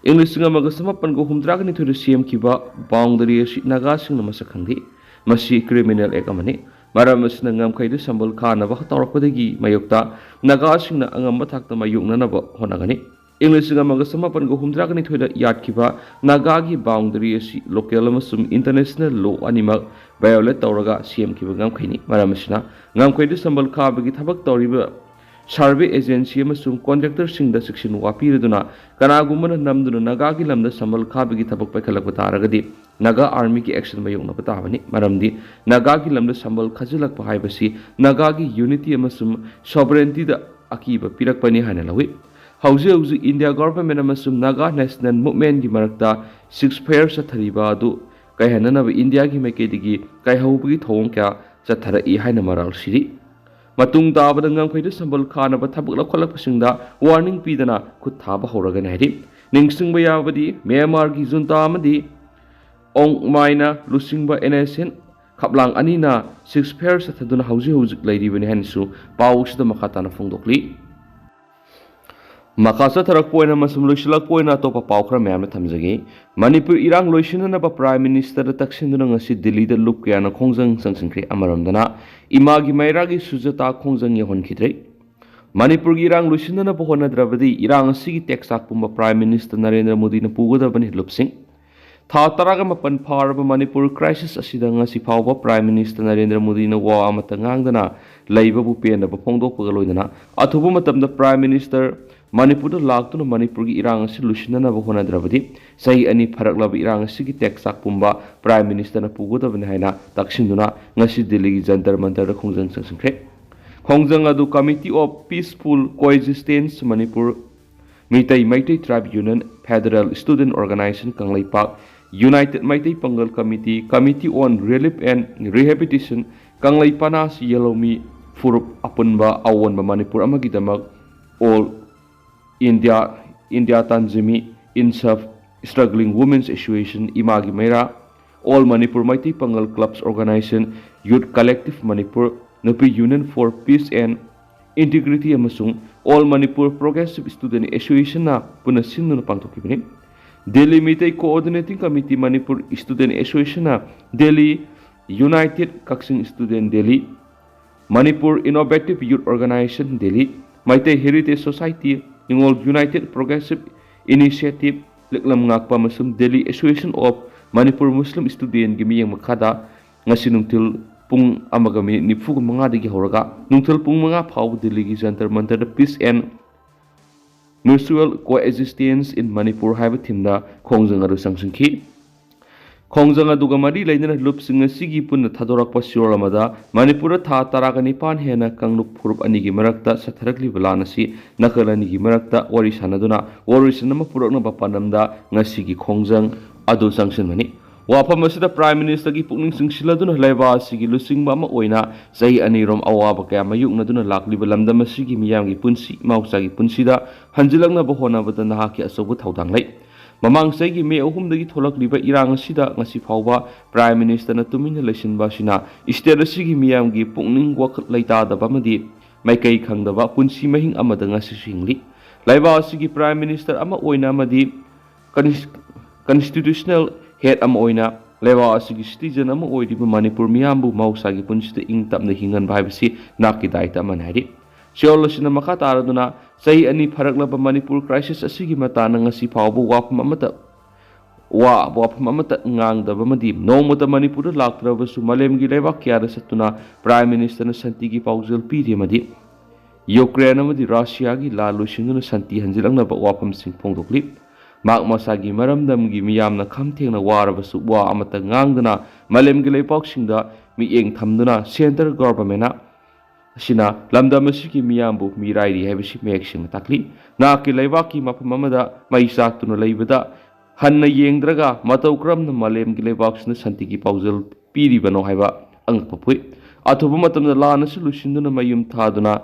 ꯏꯪ ꯂꯤꯁꯤꯡ ꯑꯃꯒ ꯆꯃꯥꯄꯟꯒ ꯍꯨꯝꯗ꯭ꯔꯥꯒ ꯅꯤꯊꯣꯏꯗ ꯁꯦꯝꯈꯤꯕ boundary ꯑꯁꯤ ꯅꯥꯒꯥꯁꯤꯡꯅ ꯃꯁꯛ ꯈꯪꯗꯦ꯫ ꯃꯁꯤ criminal act ꯑꯃꯅꯤ꯫ ꯃꯔꯝ ꯑꯁꯤꯅ, ꯉꯝꯈꯩꯗ ꯁꯝꯕꯜ ꯈꯥꯅꯕ ꯇꯧꯔꯛꯄꯗꯒꯤ ꯃꯥꯌꯣꯛꯇ ꯅꯥꯒꯥꯁꯤꯡꯅ ꯑꯉꯝꯕ ꯊꯥꯛꯇ ꯃꯥꯌꯣꯛꯅꯅꯕ ꯍꯣꯠꯅꯒꯅꯤ꯫ ꯏꯪ ꯂꯤꯁꯤꯡ ꯑꯃꯒ ꯆꯃꯥꯄꯟꯒ ꯍꯨꯝꯗ꯭ꯔꯥꯒ ꯅꯤꯊꯣꯏꯗ ꯌꯥꯠꯈꯤꯕ ꯅꯥꯒꯥꯒꯤ boundary ꯑꯁꯤ local ꯑꯃꯁꯨꯡ international law ꯑꯅꯤꯃꯛ violate ꯇꯧꯔꯒ ꯁꯦꯝꯈꯤꯕ ꯉꯝꯈꯩꯅꯤ꯫ ꯃꯔꯝ ꯑꯁꯤꯅ, ꯉꯝꯈꯩꯗ ꯁꯝꯕꯜ ꯈꯥꯕꯒꯤ ꯊꯕꯛ ꯇꯧꯔꯤꯕ survey agency ꯑꯃꯁꯨꯡ contractorꯁꯤꯡꯗ ꯆꯦꯛꯁꯤꯟ ꯋꯥ ꯄꯤꯔꯗꯨꯅ, ꯀꯅꯥꯒꯨꯝꯕꯅ ꯅꯝꯗꯨꯅ ꯅꯥꯒꯥꯒꯤ ꯂꯝꯗ ꯁꯝꯕꯜ ꯈꯥꯕꯒꯤ ꯊꯕꯛ ꯄꯥꯏꯈꯠꯂꯛꯄ ꯇꯥꯔꯒꯗꯤ, ꯅꯥꯒꯥ Armyꯒꯤ action ꯃꯥꯌꯣꯛꯅꯕ ꯇꯥꯕꯅꯤ꯫ ꯃꯔꯝꯗꯤ, ꯅꯥꯒꯥꯒꯤ ꯂꯝꯗ ꯁꯝꯕꯜ ꯈꯥꯖꯤꯜꯂꯛꯄ ꯍꯥꯏꯕꯁꯤ ꯅꯥꯒꯥꯒꯤ unity ꯑꯃꯁꯨꯡ sovereigntyꯗ ꯑꯀꯤꯕ ꯄꯤꯔꯛꯄꯅꯤ ꯍꯥꯏꯅ ꯂꯧꯏ꯫ ꯍꯧꯖꯤꯛ ꯍꯧꯖꯤꯛ India government ꯑꯃꯁꯨꯡ Naga National Movementꯀꯤ ꯃꯔꯛꯇ ceasefire ꯆꯠꯊꯔꯤꯕ ꯑꯗꯨ ꯀꯥꯏꯍꯟꯅꯅꯕ ꯏꯟꯗꯤꯌꯥꯒꯤ ꯃꯥꯏꯀꯩꯗꯒꯤ ꯀꯥꯏꯍꯧꯕꯒꯤ ꯊꯧꯑꯣꯡ ꯀꯌꯥ ꯆꯠꯊꯔꯛꯏ ꯍꯥꯏꯅ ꯃꯔꯥꯜ ꯁꯤꯔꯤ꯫ ꯃꯇꯨꯡ ꯇꯥꯕꯗ ꯉꯝꯈꯩꯗ ꯁꯝꯕꯜ ꯈꯥꯅꯕ ꯊꯕꯛ ꯂꯧꯈꯠꯂꯛꯄꯁꯤꯡꯗ warning ꯄꯤꯗꯅ ꯈꯨꯠ ꯊꯥꯕ ꯍꯧꯔꯒꯅꯤ ꯍꯥꯏꯔꯤ꯫ ꯅꯤꯡꯁꯤꯡꯕ ꯌꯥꯕꯗꯤ, ꯃ꯭ꯌꯥꯟꯃꯥꯔꯒꯤ junta ꯑꯃꯗꯤ ꯑꯣꯡꯃꯥꯏꯅ ꯂꯨꯆꯤꯡꯕ NSCN ꯈꯞꯂꯥꯡ ꯑꯅꯤꯅ ceasefire ꯆꯠꯊꯗꯨꯅ ꯍꯧꯖꯤꯛ ꯍꯧꯖꯤꯛ ꯂꯩꯔꯤꯕꯅꯤ ꯍꯥꯏꯅꯁꯨ ꯄꯥꯎ ꯑꯁꯤꯗ ꯃꯈꯥ ꯇꯥꯅ ꯐꯣꯡꯗꯣꯛꯂꯤ꯫ ꯃꯈꯥ ꯆꯠꯊꯔꯛꯄ ꯑꯣꯏꯅ ꯑꯃꯁꯨꯡ ꯂꯣꯏꯁꯤꯜꯂꯛꯄ ꯑꯣꯏꯅ ꯑꯇꯣꯞꯄ ꯄꯥꯎ ꯈꯔ ꯃꯌꯥꯝꯅ ꯊꯝꯖꯒꯦ꯫ ꯃꯅꯤꯄꯨꯔ ꯏꯔꯥꯡ ꯂꯣꯏꯁꯤꯟꯅꯅꯕ Prime Ministerꯗ ꯇꯛꯁꯤꯟꯗꯨꯅ ꯉꯁꯤ ꯗꯤꯜꯂꯤꯗ ꯂꯨꯞ ꯀꯌꯥꯅ ꯈꯣꯡꯖꯪ ꯆꯪꯁꯤꯟꯈ꯭ꯔꯦ꯫ ꯑꯃꯔꯣꯝꯗꯅ ꯏꯃꯥꯒꯤ ꯃꯩꯔꯥꯒꯤ ꯁꯨꯖꯇꯥ ꯈꯣꯡꯖꯪ ꯌꯧꯍꯟꯈꯤꯗ꯭ꯔꯦ꯫ ꯃꯅꯤꯄꯨꯔꯒꯤ ꯏꯔꯥꯡ ꯂꯣꯏꯁꯤꯟꯅꯅꯕ ꯍꯣꯠꯅꯗ꯭ꯔꯕꯗꯤ ꯏꯔꯥꯡ ꯑꯁꯤꯒꯤ ꯇꯦꯛꯆꯥꯛ ꯄꯨꯝꯕ Prime Minister ꯅꯔꯦꯟꯗ꯭ꯔ ꯃꯣꯗꯤꯅ ꯄꯨꯒꯗꯕꯅꯤ꯫ ꯂꯨꯞꯁꯤꯡ ꯊꯥ ꯇꯔꯥꯒ ꯃꯥꯄꯟ ꯐꯥꯔꯕ ꯃꯅꯤꯄꯨꯔ crisis ꯑꯁꯤꯗ ꯉꯁꯤ ꯐꯥꯎꯕ Prime Minister ꯅꯔꯦꯟꯗ꯭ꯔ ꯃꯣꯗꯤꯅ ꯋꯥ ꯑꯃꯠꯇ ꯉꯥꯡꯗꯅ ꯂꯩꯕꯕꯨ ꯄꯦꯟꯗꯕ ꯐꯣꯡꯗꯣꯛꯄꯒ ꯂꯣꯏꯅꯅ ꯑꯊꯨꯕ ꯃꯇꯝꯗ Prime Minister ꯃꯅꯤꯄꯨꯔꯗ ꯂꯥꯛꯇꯨꯅ ꯃꯅꯤꯄꯨꯔꯒꯤ ꯏꯔꯥꯡ ꯑꯁꯤ ꯂꯣꯏꯁꯤꯟꯅꯅꯕ ꯍꯣꯠꯅꯗ꯭ꯔꯕꯗꯤ ꯆꯍꯤ ꯑꯅꯤ ꯐꯥꯔꯛꯂꯕ ꯏꯔꯥꯡ ꯑꯁꯤꯒꯤ ꯇꯦꯛꯆꯥꯛ ꯄꯨꯝꯕ Prime Ministerꯅ ꯄꯨꯒꯗꯕꯅꯤ ꯍꯥꯏꯅ ꯇꯛꯁꯤꯟꯗꯨꯅ ꯉꯁꯤ ꯗꯤꯜꯂꯤꯒꯤ ꯖꯟꯇꯔ ꯃꯟꯇꯔꯗ ꯈꯣꯡꯖꯪ ꯆꯪꯁꯤꯟꯈ꯭ꯔꯦ꯫ ꯈꯣꯡꯖꯪ ꯑꯗꯨ Committee of Peaceful Coexistence Manipur, Meitei Meitei Tribe Union, Federal Student Organisation Kangleipak, United Meitei ꯄꯥꯡꯒꯜ Committee, Committee on Relief and Rehabilitation, ꯀꯪꯂꯩꯄꯥꯛꯅ ꯌꯦꯜꯍꯧꯃꯤ ꯐꯨꯔꯨꯞ, ꯑꯄꯨꯟꯕ ꯑꯑꯣꯟꯕ ꯃꯅꯤꯄꯨꯔ ꯑꯃꯒꯤꯗꯃꯛ All India, India ꯇꯥꯟꯖꯤꯃꯤ, INSAF, Struggling Women's Association, ꯏꯃꯥꯒꯤ ꯃꯩꯔꯥ, All Manipur ꯃꯩꯇꯩ ꯄꯥꯡꯒꯜ Clubs Organisation, Youth Collective Manipur, Nupi Union for Peace and Integrity ꯑꯃꯁꯨꯡ All Manipur Progressive Student Associationꯅ ꯄꯨꯟꯅ ꯁꯤꯟꯗꯨꯅ ꯄꯥꯡꯊꯣꯛꯈꯤꯕꯅꯤ꯫ Delhi Meitei Coordinating Committee Manipur Student Associationꯅ Delhi, United Kakching Student Delhi, Manipur Innovative Youth Organisation Delhi, Meitei Heritage Society, ꯅꯤꯉꯣꯜ United Progressive Initiative, ꯂꯤꯛꯂꯝ ꯉꯥꯛꯄ ꯑꯃꯁꯨꯡ Delhi Association of Manipur Muslim Studentꯒꯤ ꯃꯤꯠꯌꯦꯡ ꯃꯈꯥꯗ ꯉꯁꯤ ꯅꯨꯡꯊꯤꯜ ꯄꯨꯡ ꯑꯃꯒ ꯃꯤꯅꯤꯠ ꯅꯤꯐꯨꯒ ꯃꯉꯥꯗꯒꯤ ꯍꯧꯔꯒ ꯅꯨꯡꯊꯤꯜ ꯄꯨꯡ ꯃꯉꯥ ꯐꯥꯎꯕ ꯗꯤꯜꯂꯤꯒꯤ Jantar ꯃꯟꯇꯔꯗ Peace and Mutual Coexistence in Manipur ꯍꯥꯏꯕ themeꯗ ꯈꯣꯡꯖꯪ ꯑꯗꯨ ꯆꯪꯁꯤꯟꯈꯤ꯫ ꯈꯣꯡꯖꯪ ꯑꯗꯨꯒ ꯃꯔꯤ ꯂꯩꯅꯅ ꯂꯨꯞꯁꯤꯡ ꯑꯁꯤꯒꯤ ꯄꯨꯟꯅ ꯊꯥꯗꯣꯔꯛꯄ ꯁꯤꯌꯣꯜ ꯑꯃꯗ ꯃꯅꯤꯄꯨꯔꯗ ꯊꯥ ꯇꯔꯥꯒ ꯅꯤꯄꯥꯟ ꯍꯦꯟꯅ ꯀꯥꯡꯂꯨꯞ ꯐꯨꯔꯨꯞ ꯑꯅꯤꯒꯤ ꯃꯔꯛꯇ ꯆꯠꯊꯔꯛꯂꯤꯕ ꯂꯥꯟ ꯑꯁꯤ ꯅꯥꯀꯜ ꯑꯅꯤꯒꯤ ꯃꯔꯛꯇ ꯋꯥꯔꯤ ꯁꯥꯟꯅꯗꯨꯅ ꯋꯥꯔꯣꯏꯁꯤꯟ ꯑꯃ ꯄꯨꯔꯛꯅꯕ ꯄꯥꯟꯗꯝꯗ ꯉꯁꯤꯒꯤ ꯈꯣꯡꯖꯪ ꯑꯗꯨ ꯆꯪꯁꯤꯟꯕꯅꯤ꯫ ꯋꯥꯐꯝ ꯑꯁꯤꯗ Prime Ministerꯒꯤ ꯄꯨꯛꯅꯤꯡ ꯆꯤꯡꯁꯤꯜꯂꯗꯨꯅ ꯂꯩꯕꯥꯛ ꯑꯁꯤꯒꯤ ꯂꯨꯆꯤꯡꯕ ꯑꯃ ꯑꯣꯏꯅ ꯆꯍꯤ ꯑꯅꯤꯔꯣꯝ ꯑꯋꯥꯕ ꯀꯌꯥ ꯃꯥꯌꯣꯛꯅꯗꯨꯅ ꯂꯥꯛꯂꯤꯕ ꯂꯝꯗꯝ ꯑꯁꯤꯒꯤ ꯃꯤꯌꯥꯝꯒꯤ ꯄꯨꯟꯁꯤ ꯃꯍꯧꯁꯥꯒꯤ ꯄꯨꯟꯁꯤꯗ ꯍꯟꯖꯤꯜꯂꯛꯅꯕ ꯍꯣꯠꯅꯕꯗ ꯅꯍꯥꯛꯀꯤ ꯑꯆꯧꯕ ꯊꯧꯗꯥꯡ ꯂꯩ꯫ ꯃꯃꯥꯡ ꯆꯍꯤꯒꯤ ꯃꯦ ꯑꯍꯨꯝꯗꯒꯤ ꯊꯣꯛꯂꯛꯂꯤꯕ ꯏꯔꯥꯡ ꯑꯁꯤꯗ ꯉꯁꯤ ꯐꯥꯎꯕ Prime Ministerꯅ ꯇꯨꯃꯤꯟꯅ ꯂꯩꯁꯤꯟꯕ ꯑꯁꯤꯅ state ꯑꯁꯤꯒꯤ ꯃꯤꯌꯥꯝꯒꯤ ꯄꯨꯛꯅꯤꯡ ꯋꯥꯈꯜ ꯂꯩꯇꯥꯗꯕ ꯑꯃꯗꯤ ꯃꯥꯏꯀꯩ ꯈꯪꯗꯕ ꯄꯨꯟꯁꯤ ꯃꯍꯤꯡ ꯑꯃꯗ ꯉꯁꯤꯁꯨ ꯍꯤꯡꯂꯤ꯫ ꯂꯩꯕꯥꯛ ꯑꯁꯤꯒꯤ Prime Minister ꯑꯃ ꯑꯣꯏꯅ ꯑꯃꯗꯤ Constitutional Head ꯑꯃ ꯑꯣꯏꯅ ꯂꯩꯕꯥꯛ ꯑꯁꯤꯒꯤ citizen ꯑꯃ ꯑꯣꯏꯔꯤꯕ ꯃꯅꯤꯄꯨꯔ ꯃꯤꯌꯥꯝꯕꯨ ꯃꯍꯧꯁꯥꯒꯤ ꯄꯨꯟꯁꯤꯗ ꯏꯪ ꯇꯞꯅ ꯍꯤꯡꯍꯟꯕ ꯍꯥꯏꯕꯁꯤ ꯅꯥꯛꯀꯤ ꯗꯥꯏꯇ ꯑꯃꯅꯤ ꯍꯥꯏꯔꯤ꯫ ꯆꯦꯔꯣꯜ ꯑꯁꯤꯅ ꯃꯈꯥ ꯇꯥꯔꯗꯨꯅ, ꯆꯍꯤ ꯑꯅꯤ ꯐꯥꯔꯛꯂꯕ ꯃꯅꯤꯄꯨꯔ crisis ꯑꯁꯤꯒꯤ ꯃꯇꯥꯡꯗ ꯉꯁꯤ ꯐꯥꯎꯕ ꯋꯥꯐꯝ ꯑꯃꯠꯇ ꯋꯥ ꯋꯥꯐꯝ ꯑꯃꯠꯇ ꯉꯥꯡꯗꯕ ꯑꯃꯗꯤ ꯅꯣꯡꯃꯇ ꯃꯅꯤꯄꯨꯔꯗ ꯂꯥꯛꯇ꯭ꯔꯕꯁꯨ ꯃꯥꯂꯦꯝꯒꯤ ꯂꯩꯕꯥꯛ ꯀꯌꯥꯗ ꯆꯠꯇꯨꯅ Prime Minister ꯅ ꯁꯥꯟꯇꯤꯒꯤ ꯄꯥꯎꯖꯦꯜ ꯄꯤꯔꯤ ꯑꯃꯗꯤ ꯌꯨꯀ꯭ꯔꯦꯟ ꯑꯃꯗꯤ ꯔꯁꯤꯌꯥꯒꯤ ꯂꯥꯟ ꯂꯣꯏꯁꯤꯟꯗꯨꯅ ꯁꯥꯟꯇꯤ ꯍꯟꯖꯤꯜꯂꯛꯅꯕ ꯋꯥꯐꯝꯁꯤꯡ ꯐꯣꯡꯗꯣꯛꯂꯤ꯫ ꯃꯍꯥꯛ ꯃꯁꯥꯒꯤ ꯃꯔꯝꯗꯝꯒꯤ ꯃꯤꯌꯥꯝꯅ ꯈꯝ ꯊꯦꯡꯅ ꯋꯥꯔꯕꯁꯨ ꯋꯥ ꯑꯃꯠꯇ ꯉꯥꯡꯗꯅ ꯃꯥꯂꯦꯝꯒꯤ ꯂꯩꯄꯥꯛꯁꯤꯡꯗ ꯃꯤꯠꯌꯦꯡ ꯊꯝꯗꯨꯅ Central Government ꯅ ꯑꯁꯤꯅ ꯂꯝꯗꯝ ꯑꯁꯤꯒꯤ ꯃꯤꯌꯥꯝꯕꯨ ꯃꯤꯔꯥꯏꯔꯤ ꯍꯥꯏꯕꯁꯤ ꯃꯌꯦꯛ ꯁꯦꯡꯅ ꯇꯥꯛꯂꯤ꯫ ꯅꯍꯥꯛꯀꯤ ꯂꯩꯕꯥꯛꯀꯤ ꯃꯐꯝ ꯑꯃꯗ ꯃꯩ ꯆꯥꯛꯇꯨꯅ ꯂꯩꯕꯗ ꯍꯟꯅ ꯌꯦꯡꯗ꯭ꯔꯒ ꯃꯇꯧ ꯀꯔꯝꯅ ꯃꯥꯂꯦꯝꯒꯤ ꯂꯩꯕꯥꯛꯁꯤꯅ ꯁꯥꯟꯇꯤꯒꯤ ꯄꯥꯎꯖꯦꯜ ꯄꯤꯔꯤꯕꯅꯣ ꯍꯥꯏꯕ ꯑꯉꯛꯄ ꯄꯣꯛꯏ꯫ ꯑꯊꯨꯕ ꯃꯇꯝꯗ ꯂꯥꯟ ꯑꯁꯤ ꯂꯣꯏꯁꯤꯟꯗꯨꯅ ꯃꯌꯨꯝ ꯊꯥꯗꯨꯅ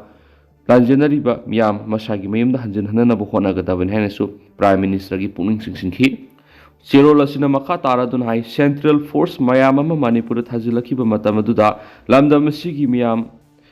ꯂꯥꯟꯖꯦꯟꯅꯔꯤꯕ ꯃꯤꯌꯥꯝ ꯃꯁꯥꯒꯤ ꯃꯌꯨꯝꯗ ꯍꯟꯖꯤꯟꯍꯟꯅꯅꯕ ꯍꯣꯠꯅꯒꯗꯕꯅꯤ ꯍꯥꯏꯅꯁꯨ Prime Minister ꯒꯤ ꯄꯨꯛꯅꯤꯡ ꯆꯤꯡꯁꯤꯟꯈꯤ꯫ ꯆꯦꯔꯣꯜ ꯑꯁꯤꯅ ꯃꯈꯥ ꯇꯥꯔꯗꯨꯅ ꯍꯥꯏ, Central Force ꯃꯌꯥꯝ ꯑꯃ ꯃꯅꯤꯄꯨꯔꯗ ꯊꯥꯖꯤꯜꯂꯛꯈꯤꯕ ꯃꯇꯝ ꯑꯗꯨꯗ ꯂꯝꯗꯝ ꯑꯁꯤꯒꯤ ꯃꯤꯌꯥꯝ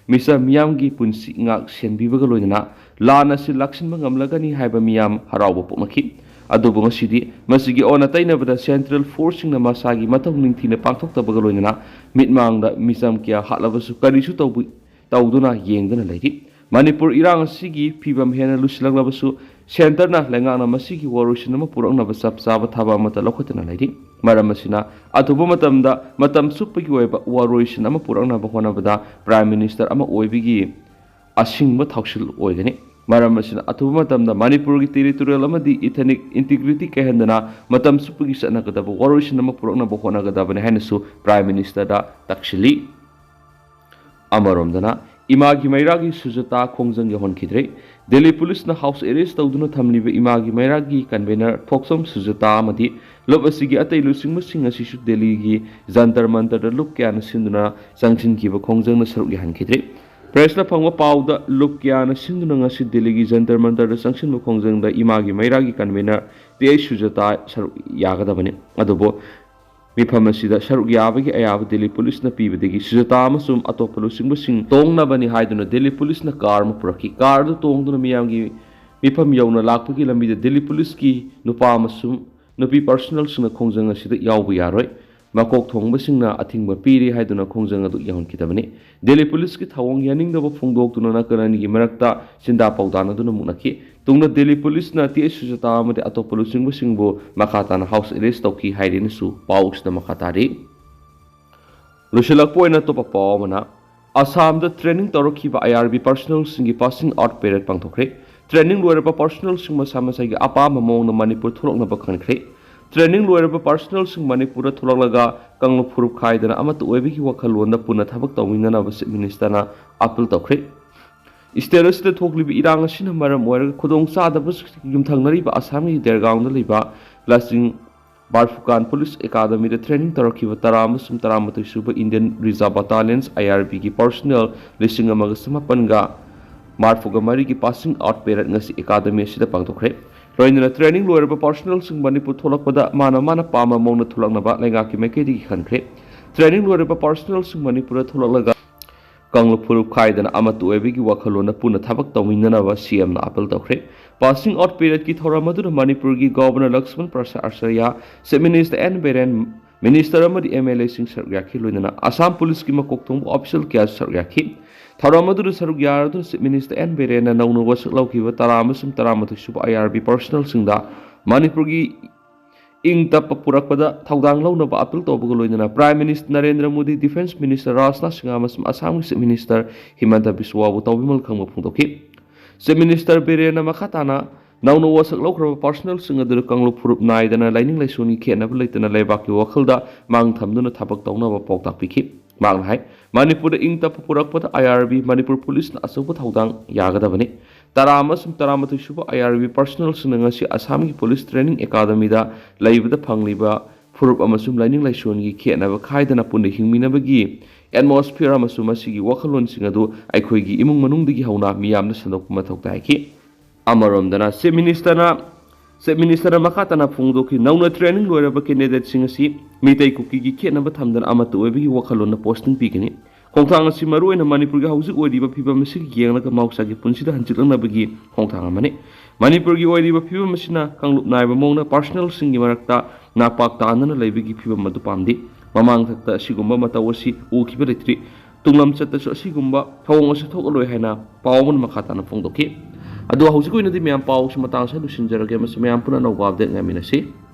ꯃꯤꯆꯝ ꯃꯤꯌꯥꯝꯒꯤ ꯄꯨꯟꯁꯤ ꯉꯥꯛ ꯁꯦꯟꯕꯤꯕꯒ ꯂꯣꯏꯅꯅ ꯂꯥꯟ ꯑꯁꯤ ꯂꯥꯛꯁꯤꯟꯕ ꯉꯝꯂꯒꯅꯤ ꯍꯥꯏꯕ ꯃꯤꯌꯥꯝ ꯍꯔꯥꯎꯕ ꯄꯣꯛꯅꯈꯤ꯫ ꯑꯗꯨꯕꯨ ꯉꯁꯤꯗꯤ ꯃꯁꯤꯒꯤ ꯑꯣꯟꯅ ꯇꯩꯅꯕꯗ Central Force ꯁꯤꯡꯅ ꯃꯁꯥꯒꯤ ꯃꯊꯧ ꯅꯤꯡꯊꯤꯅ ꯄꯥꯡꯊꯣꯛꯇꯕꯒ ꯂꯣꯏꯅꯅ ꯃꯤꯠꯃꯥꯡꯗ ꯃꯤꯆꯝ ꯀꯌꯥ ꯍꯥꯠꯂꯕꯁꯨ ꯀꯔꯤꯁꯨ ꯇꯧꯕ ꯇꯧꯗꯨꯅ ꯌꯦꯡꯗꯨꯅ ꯂꯩꯔꯤ꯫ ꯃꯅꯤꯄꯨꯔ ꯏꯔꯥꯡ ꯑꯁꯤꯒꯤ ꯐꯤꯕꯝ ꯍꯦꯟꯅ ꯂꯨꯁꯤꯜꯂꯛꯂꯕꯁꯨ Centre ꯅ ꯂꯩꯉꯥꯛꯅ ꯃꯁꯤꯒꯤ ꯋꯥꯔꯣꯏꯁꯤꯟ ꯑꯃ ꯄꯨꯔꯛꯅꯕ ꯆꯞ ꯆꯥꯕ ꯊꯕꯛ ꯑꯃꯠꯇ ꯂꯧꯈꯠꯇꯅ ꯂꯩꯔꯤ꯫ ꯃꯔꯝ ꯑꯁꯤꯅ ꯑꯊꯨꯕ ꯃꯇꯝꯗ ꯃꯇꯝ ꯆꯨꯞꯄꯒꯤ ꯑꯣꯏꯕ ꯋꯥꯔꯣꯏꯁꯤꯟ ꯑꯃ ꯄꯨꯔꯛꯅꯕ ꯍꯣꯠꯅꯕꯗ Prime Minister ꯑꯃ ꯑꯣꯏꯕꯒꯤ ꯑꯁꯤꯡꯕ ꯊꯧꯁꯤꯜ ꯑꯣꯏꯒꯅꯤ꯫ ꯃꯔꯝ ꯑꯁꯤꯅ ꯑꯊꯨꯕ ꯃꯇꯝꯗ ꯃꯅꯤꯄꯨꯔꯒꯤ territorial ꯑꯃꯗꯤ ethnic integrity ꯀꯥꯏꯍꯟꯗꯅ ꯃꯇꯝ ꯆꯨꯞꯄꯒꯤ ꯆꯠꯅꯒꯗꯕ ꯋꯥꯔꯣꯏꯁꯤꯟ ꯑꯃ ꯄꯨꯔꯛꯅꯕ ꯍꯣꯠꯅꯒꯗꯕꯅꯤ ꯍꯥꯏꯅꯁꯨ Prime Minister ꯗ ꯇꯛꯁꯤꯜꯂꯤ꯫ ꯑꯃꯔꯣꯝꯗꯅ ꯏꯃꯥꯒꯤ ꯃꯩꯔꯥꯒꯤ ꯁꯨꯖꯇꯥ ꯈꯣꯡꯖꯪ ꯌꯧꯍꯟꯈꯤꯗ꯭ꯔꯦ꯫ ꯗꯦꯜꯂꯤ ꯄꯨꯂꯤꯁꯅ house arrest ꯇꯧꯗꯨꯅ ꯊꯝꯂꯤꯕ ꯏꯃꯥꯒꯤ ꯃꯩꯔꯥꯒꯤ convener ꯊꯣꯛꯆꯣꯝ ꯁꯨꯖꯇꯥ ꯑꯃꯗꯤ ꯂꯨꯞ ꯑꯁꯤꯒꯤ ꯑꯇꯩ ꯂꯨꯆꯤꯡꯕꯁꯤꯡ ꯑꯁꯤꯁꯨ ꯗꯦꯜꯂꯤꯒꯤ ꯖꯟꯇꯔ ꯃꯟꯇꯔꯗ ꯂꯨꯞ ꯀꯌꯥꯅ ꯁꯤꯟꯗꯨꯅ ꯆꯪꯁꯤꯟꯈꯤꯕ ꯈꯣꯡꯖꯪꯗ ꯁꯔꯨꯛ ꯌꯥꯍꯟꯈꯤꯗ꯭ꯔꯦ꯫ Press ꯅ ꯐꯪꯕ ꯄꯥꯎꯗ ꯂꯨꯞ ꯀꯌꯥꯅ ꯁꯤꯟꯗꯨꯅ ꯉꯁꯤ ꯗꯦꯜꯂꯤꯒꯤ ꯖꯟꯇꯔ ꯃꯟꯇꯔꯗ ꯆꯪꯁꯤꯟꯕ ꯈꯣꯡꯖꯪꯗ ꯏꯃꯥꯒꯤ ꯃꯩꯔꯥꯒꯤ convener ꯇꯤ ꯑꯩꯆ ꯁꯨꯖꯇꯥ ꯁꯔꯨꯛ ꯌꯥꯒꯗꯕꯅꯤ꯫ ꯑꯗꯨꯕꯨ ꯃꯤꯐꯝ ꯑꯁꯤꯗ ꯁꯔꯨꯛ ꯌꯥꯕꯒꯤ ꯑꯌꯥꯕ ꯗꯦꯜꯂꯤ ꯄꯨꯂꯤꯁꯅ ꯄꯤꯕꯗꯒꯤ ꯁꯨꯖꯇꯥ ꯑꯃꯁꯨꯡ ꯑꯇꯣꯞꯄ ꯂꯨꯆꯤꯡꯕꯁꯤꯡ ꯇꯣꯡꯅꯕꯅꯤ ꯍꯥꯏꯗꯨꯅ ꯗꯦꯜꯂꯤ ꯄꯨꯂꯤꯁꯅ car ꯑꯃ ꯄꯨꯔꯛꯈꯤ꯫ Car ꯑꯗꯨ ꯇꯣꯡꯗꯨꯅ ꯃꯤꯌꯥꯝꯒꯤ ꯃꯤꯐꯝ ꯌꯧꯅ ꯂꯥꯛꯄꯒꯤ ꯂꯝꯕꯤꯗ ꯗꯦꯜꯂꯤ ꯄꯨꯂꯤꯁꯀꯤ ꯅꯨꯄꯥ ꯑꯃꯁꯨꯡ ꯅꯨꯄꯤ ꯄꯥꯔꯁꯣꯅꯦꯜꯁꯤꯡꯅ ꯈꯣꯡꯖꯪ ꯑꯁꯤꯗ ꯌꯥꯎꯕ ꯌꯥꯔꯣꯏ, ꯃꯀꯣꯛ ꯊꯣꯡꯕꯁꯤꯡꯅ ꯑꯊꯤꯡꯕ ꯄꯤꯔꯤ ꯍꯥꯏꯗꯨꯅ ꯈꯣꯡꯖꯪ ꯑꯗꯨ ꯌꯥꯍꯟꯈꯤꯗꯕꯅꯤ꯫ ꯗꯦꯜꯂꯤ ꯄꯨꯂꯤꯁꯀꯤ ꯊꯧꯑꯣꯡ ꯌꯥꯅꯤꯡꯗꯕ ꯐꯣꯡꯗꯣꯛꯇꯨꯅ ꯅꯥꯀꯜ ꯑꯅꯤꯒꯤ ꯃꯔꯛꯇ ꯆꯤꯟꯗꯥ ꯄꯥꯎꯗꯥꯅꯗꯨꯅ ꯃꯨꯛꯅꯈꯤ꯫ ꯇꯨꯡꯗ ꯗꯦꯜꯂꯤ ꯄꯨꯂꯤꯁꯅ ꯇꯤ ꯑꯦꯁ ꯁꯨꯖꯥꯇꯥ ꯑꯃꯗꯤ ꯑꯇꯣꯞꯄ ꯂꯨꯆꯤꯡꯕꯁꯤꯡꯕꯨ ꯃꯈꯥ ꯇꯥꯅ ꯍꯥꯎꯁ ꯑꯦꯔꯦꯁ ꯇꯧꯈꯤ ꯍꯥꯏꯔꯦꯅꯁꯨ ꯄꯥꯎ ꯑꯁꯤꯗ ꯃꯈꯥ ꯇꯥꯔꯤ꯫ ꯂꯣꯏꯁꯤꯜꯂꯛꯄ ꯑꯣꯏꯅ ꯑꯇꯣꯞꯄ ꯄꯥꯎ ꯑꯃꯅ, ꯑꯁꯥꯝꯗ ꯇ꯭ꯔꯦꯅꯤꯡ ꯇꯧꯔꯛꯈꯤꯕ ꯑꯥꯏ ꯑꯥꯔ ꯕꯤ ꯄꯥꯔꯁꯣꯅꯦꯜꯁꯤꯡꯒꯤ ꯄꯥꯁꯤꯡ ꯑꯥꯎꯠ ꯄꯦꯔꯦꯗ ꯄꯥꯡꯊꯣꯛꯈ꯭ꯔꯦ꯫ ꯇ꯭ꯔꯦꯅꯤꯡ ꯂꯣꯏꯔꯕ ꯄꯥꯔꯁꯣꯅꯦꯜꯁꯤꯡ ꯃꯁꯥ ꯃꯁꯥꯒꯤ ꯑꯄꯥꯝꯕ ꯃꯑꯣꯡꯗ ꯃꯅꯤꯄꯨꯔ ꯊꯣꯛꯂꯛꯅꯕ ꯈꯟꯈ꯭ꯔꯦ꯫ ꯇ꯭ꯔꯦꯅꯤꯡ ꯂꯣꯏꯔꯕ ꯄꯥꯔꯁꯣꯅꯦꯜꯁꯤꯡ ꯃꯅꯤꯄꯨꯔꯗ ꯊꯣꯛꯂꯛꯂꯒ ꯀꯥꯡꯂꯨꯞ ꯐꯨꯔꯨꯞ ꯈꯥꯏꯗꯅ ꯑꯃꯠꯇ ꯑꯣꯏꯕꯒꯤ ꯋꯥꯈꯜꯂꯣꯟꯗ ꯄꯨꯟꯅ ꯊꯕꯛ ꯇꯧꯃꯤꯟꯅꯅꯕ ꯆꯤꯐ ꯃꯤꯅꯤꯁꯇꯔꯅ ꯑꯥꯄꯤꯜ ꯇꯧꯈ꯭ꯔꯦ꯫ ꯁ꯭ꯇꯦꯠ ꯑꯁꯤꯗ ꯊꯣꯛꯂꯤꯕ ꯏꯔꯥꯡ ꯑꯁꯤꯅ ꯃꯔꯝ ꯑꯣꯏꯔꯒ ꯈꯨꯗꯣꯡꯆꯥꯗꯕꯁꯤꯡ ꯌꯨꯝꯊꯪꯅꯔꯤꯕ ꯑꯁꯥꯝꯒꯤ ꯗꯦꯔꯒꯥꯎꯟꯗ ꯂꯩꯕ ꯂꯥꯁꯤꯡ ꯕꯥꯔꯐꯨꯀꯥꯟ ꯄꯨꯂꯤꯁ ꯑꯦꯀꯥꯗꯃꯤꯗ ꯇ꯭ꯔꯦꯅꯤꯡ ꯇꯧꯔꯛꯈꯤꯕ ꯇꯔꯥ ꯑꯃꯁꯨꯡ ꯇꯔꯥꯃꯥꯊꯣꯏ ꯁꯨꯕ ꯏꯟꯗꯤꯌꯟ ꯔꯤꯖꯥꯔꯚ ꯕꯠꯇꯥꯂꯤꯌꯟꯁ, ꯑꯥꯏ ꯑꯥꯔ ꯕꯤꯒꯤ ꯄꯥꯔꯁꯣꯅꯦꯜ ꯂꯤꯁꯤꯡ ꯑꯃꯒ ꯆꯃꯥꯄꯟꯒ ꯃꯔꯤꯐꯨꯒ ꯃꯔꯤꯒꯤ ꯄꯥꯁꯤꯡ ꯑꯥꯎꯠ ꯄꯦꯔꯦꯗ ꯉꯁꯤ ꯑꯦꯀꯥꯗꯃꯤ ꯑꯁꯤꯗ ꯄꯥꯡꯊꯣꯛꯈ꯭ꯔꯦ꯫ ꯂꯣꯏꯅꯅ ꯇ꯭ꯔꯦꯅꯤꯡ ꯂꯣꯏꯔꯕ ꯄꯥꯔꯁꯣꯅꯦꯜꯁꯤꯡ ꯃꯅꯤꯄꯨꯔ ꯊꯣꯛꯂꯛꯄꯗ ꯃꯥꯅ ꯃꯥꯅ ꯄꯥꯝꯕ ꯃꯑꯣꯡꯗ ꯊꯣꯛꯂꯛꯅꯕ ꯂꯩꯉꯥꯛꯀꯤ ꯃꯥꯏꯀꯩꯗꯒꯤ ꯈꯟꯈ꯭ꯔꯦ꯫ ꯇ꯭ꯔꯦꯅꯤꯡ ꯂꯣꯏꯔꯕ ꯄꯥꯔꯁꯣꯅꯦꯜꯁꯤꯡ ꯃꯅꯤꯄꯨꯔꯗ ꯊꯣꯛꯂꯛꯂꯒ ꯀꯥꯡꯂꯨꯞ ꯐꯨꯔꯨꯞ ꯈꯥꯏꯗꯅ ꯑꯃꯠꯇ ꯑꯣꯏꯕꯒꯤ ꯋꯥꯈꯜꯂꯣꯟꯗ ꯄꯨꯟꯅ ꯊꯕꯛ ꯇꯧꯃꯤꯟꯅꯅꯕ ꯁꯤ ꯑꯦꯝꯅ ꯑꯥꯄꯤꯜ ꯇꯧꯈ꯭ꯔꯦ꯫ ꯄꯥꯁꯤꯡ ꯑꯥꯎꯠ ꯄꯦꯔꯦꯗꯀꯤ ꯊꯧꯔꯝ ꯑꯗꯨꯗ ꯃꯅꯤꯄꯨꯔꯒꯤ governor Laxman Prasad Acharya, chief minister N Biren, minister ꯑꯃꯗꯤ ꯑꯦꯝ ꯑꯦꯜ ꯑꯦꯁꯤꯡ ꯁꯔꯨꯛ ꯌꯥꯈꯤ, ꯂꯣꯏꯅꯅ ꯑꯁꯥꯝ ꯄꯨꯂꯤꯁꯀꯤ ꯃꯀꯣꯛ ꯊꯣꯡꯕ ꯑꯣꯐꯤꯁꯤꯌꯦꯜ ꯀꯌꯥꯁꯨ ꯁꯔꯨꯛ ꯌꯥꯈꯤ꯫ ꯊꯧꯔꯝ ꯑꯗꯨꯗ ꯁꯔꯨꯛ ꯌꯥꯔꯗꯨꯅ ꯆꯤꯐ ꯃꯤꯅꯤꯁꯇꯔ ꯑꯦꯟ ꯕꯤꯔꯦꯟꯅ ꯅꯧꯅ ꯋꯥꯁꯛ ꯂꯧꯈꯤꯕ ꯇꯔꯥ ꯑꯃꯁꯨꯡ ꯇꯔꯥꯃꯥꯊꯣꯏ ꯁꯨꯕ ꯑꯥꯏ ꯑꯥꯔ ꯕꯤ ꯄꯥꯔꯁꯣꯅꯦꯜꯁꯤꯡꯗ ꯃꯅꯤꯄꯨꯔꯒꯤ ꯏꯪ ꯇꯞꯄ ꯄꯨꯔꯛꯄꯗ ꯊꯧꯗꯥꯡ ꯂꯧꯅꯕ ꯑꯥꯄꯤꯜ ꯇꯧꯕꯒ ꯂꯣꯏꯅꯅ prime minister Narendra Modi, defence minister Rajnath Singh ꯑꯃꯁꯨꯡ ꯑꯁꯥꯝꯒꯤ ꯆꯤꯐ ꯃꯤꯅꯤꯁꯇꯔ ꯍꯤꯃꯟꯇ ꯕꯤꯁꯋꯥꯕꯨ ꯇꯧꯕꯤꯃꯜ ꯈꯪꯕ ꯐꯣꯡꯗꯣꯛꯈꯤ꯫ ꯆꯤꯐ ꯃꯤꯅꯤꯁꯇꯔ ꯕꯤꯔꯦꯟꯅ ꯃꯈꯥ ꯇꯥꯅ ꯅꯧꯅ ꯋꯥꯁꯛ ꯂꯧꯈ꯭ꯔꯕ ꯄꯥꯔꯁꯣꯅꯦꯜꯁꯤꯡ ꯑꯗꯨꯗ ꯀꯥꯡꯂꯨꯞ ꯐꯨꯔꯨꯞ ꯅꯥꯏꯗꯅ ꯂꯥꯏꯅꯤꯡ ꯂꯥꯏꯁꯣꯟꯒꯤ ꯈꯦꯠꯅꯕ ꯂꯩꯇꯅ ꯂꯩꯕꯥꯛꯀꯤ ꯋꯥꯈꯜꯗ ꯃꯥꯡ ꯊꯝꯗꯨꯅ ꯊꯕꯛ ꯇꯧꯅꯕ ꯄꯥꯎꯇꯥꯛ ꯄꯤꯈꯤ꯫ ꯃꯍꯥꯛꯅ ꯍꯥꯏ, ꯃꯅꯤꯄꯨꯔꯗ ꯏꯪ ꯇꯞꯄ ꯄꯨꯔꯛꯄꯗ ꯑꯥꯏ ꯑꯥꯔ ꯕꯤ ꯃꯅꯤꯄꯨꯔ ꯄꯨꯂꯤꯁꯅ ꯑꯆꯧꯕ ꯊꯧꯗꯥꯡ ꯌꯥꯒꯗꯕꯅꯤ꯫ ꯇꯔꯥ ꯑꯃꯁꯨꯡ ꯇꯔꯥꯃꯥꯊꯣꯏ ꯁꯨꯕ ꯑꯥꯏ ꯑꯥꯔ ꯕꯤ ꯄꯥꯔꯁꯣꯅꯦꯜꯁꯤꯡꯅ ꯉꯁꯤ ꯑꯁꯥꯝꯒꯤ ꯄꯨꯂꯤꯁ ꯇ꯭ꯔꯦꯅꯤꯡ ꯑꯦꯀꯥꯗꯃꯤꯗ ꯂꯩꯕꯗ ꯐꯪꯂꯤꯕ ꯐꯨꯔꯨꯞ ꯑꯃꯁꯨꯡ ꯂꯥꯏꯅꯤꯡ ꯂꯥꯏꯁꯣꯟꯒꯤ ꯈꯦꯠꯅꯕ ꯈꯥꯏꯗꯅ ꯄꯨꯟꯅ ꯍꯤꯡꯃꯤꯟꯅꯕꯒꯤ ꯑꯦꯠꯃꯣꯁꯐꯤꯌꯔ ꯑꯃꯁꯨꯡ ꯃꯁꯤꯒꯤ ꯋꯥꯈꯜꯂꯣꯟꯁꯤꯡ ꯑꯗꯨ ꯑꯩꯈꯣꯏꯒꯤ ꯏꯃꯨꯡ ꯃꯅꯨꯡꯗꯒꯤ ꯍꯧꯅ ꯃꯤꯌꯥꯝꯅ ꯁꯟꯗꯣꯛꯄ ꯃꯊꯧ ꯇꯥꯏ ꯍꯥꯏꯈꯤ꯫ ꯑꯃꯔꯣꯝꯗꯅ ꯆꯤꯐ ꯃꯤꯅꯤꯁꯇꯔꯅ, ꯆꯤꯐ ꯃꯤꯅꯤꯁꯇꯔꯅ ꯃꯈꯥ ꯇꯥꯅ ꯐꯣꯡꯗꯣꯛꯈꯤ, ꯅꯧꯅ ꯇ꯭ꯔꯦꯅꯤꯡ ꯂꯣꯏꯔꯕ ꯀꯦꯟꯗꯤꯗꯦꯠꯁꯤꯡ ꯑꯁꯤ ꯃꯤꯇꯩ ꯀꯨꯀꯤꯒꯤ ꯈꯦꯠꯅꯕ ꯊꯝꯗꯅ ꯑꯃꯠꯇ ꯑꯣꯏꯕꯒꯤ ꯋꯥꯈꯜꯂꯣꯟꯅ ꯄꯣꯁꯇꯤꯡ ꯄꯤꯒꯅꯤ꯫ ꯈꯣꯡꯊꯥꯡ ꯑꯁꯤ ꯃꯔꯨꯑꯣꯏꯅ ꯃꯅꯤꯄꯨꯔꯒꯤ ꯍꯧꯖꯤꯛ ꯑꯣꯏꯔꯤꯕ ꯐꯤꯕꯝ ꯑꯁꯤꯒꯤ ꯌꯦꯡꯂꯒ ꯃꯍꯧꯁꯥꯒꯤ ꯄꯨꯟꯁꯤꯗ ꯍꯟꯖꯤꯜꯂꯛꯅꯕꯒꯤ ꯈꯣꯡꯊꯥꯡ ꯑꯃꯅꯤ꯫ ꯃꯅꯤꯄꯨꯔꯒꯤ ꯑꯣꯏꯔꯤꯕ ꯐꯤꯕꯝ ꯑꯁꯤꯅ ꯀꯥꯡꯂꯨꯞ ꯅꯥꯏꯕ ꯃꯑꯣꯡꯗ ꯄꯥꯔꯁꯅꯦꯜꯁꯤꯡꯒꯤ ꯃꯔꯛꯇ ꯅꯥꯄꯥꯛ ꯇꯥꯗꯅ ꯂꯩꯕꯒꯤ ꯐꯤꯕꯝ ꯑꯗꯨ ꯄꯥꯝꯗꯦ꯫ ꯃꯃꯥꯡꯊꯛꯇ ꯑꯁꯤꯒꯨꯝꯕ ꯃꯇꯧ ꯑꯁꯤ ꯎꯈꯤꯕ ꯂꯩꯇ꯭ꯔꯤ꯫ ꯇꯨꯡꯂꯝꯆꯠꯇꯁꯨ ꯑꯁꯤꯒꯨꯝꯕ ꯊꯧꯑꯣꯡ ꯑꯁꯤ ꯊꯣꯛꯂꯔꯣꯏ ꯍꯥꯏꯅ ꯄꯥꯎ ꯑꯃꯅ ꯃꯈꯥ ꯇꯥꯅ ꯐꯣꯡꯗꯣꯛꯈꯤ꯫ ꯑꯗꯣ ꯍꯧꯖꯤꯛ ꯑꯣꯏꯅꯗꯤ ꯃꯌꯥꯝ ꯄꯥꯎꯁꯤ ꯃꯇꯥꯡ ꯑꯁꯤꯗ ꯂꯣꯏꯁꯤꯟꯖꯔꯒꯦ꯫ ꯃꯁꯤ ꯃꯌꯥꯝ ꯄꯨꯟꯅ ꯑꯅꯧꯕ ꯑꯞꯗꯦꯠ ꯉꯥꯏꯃꯤꯟꯅꯁꯤ꯫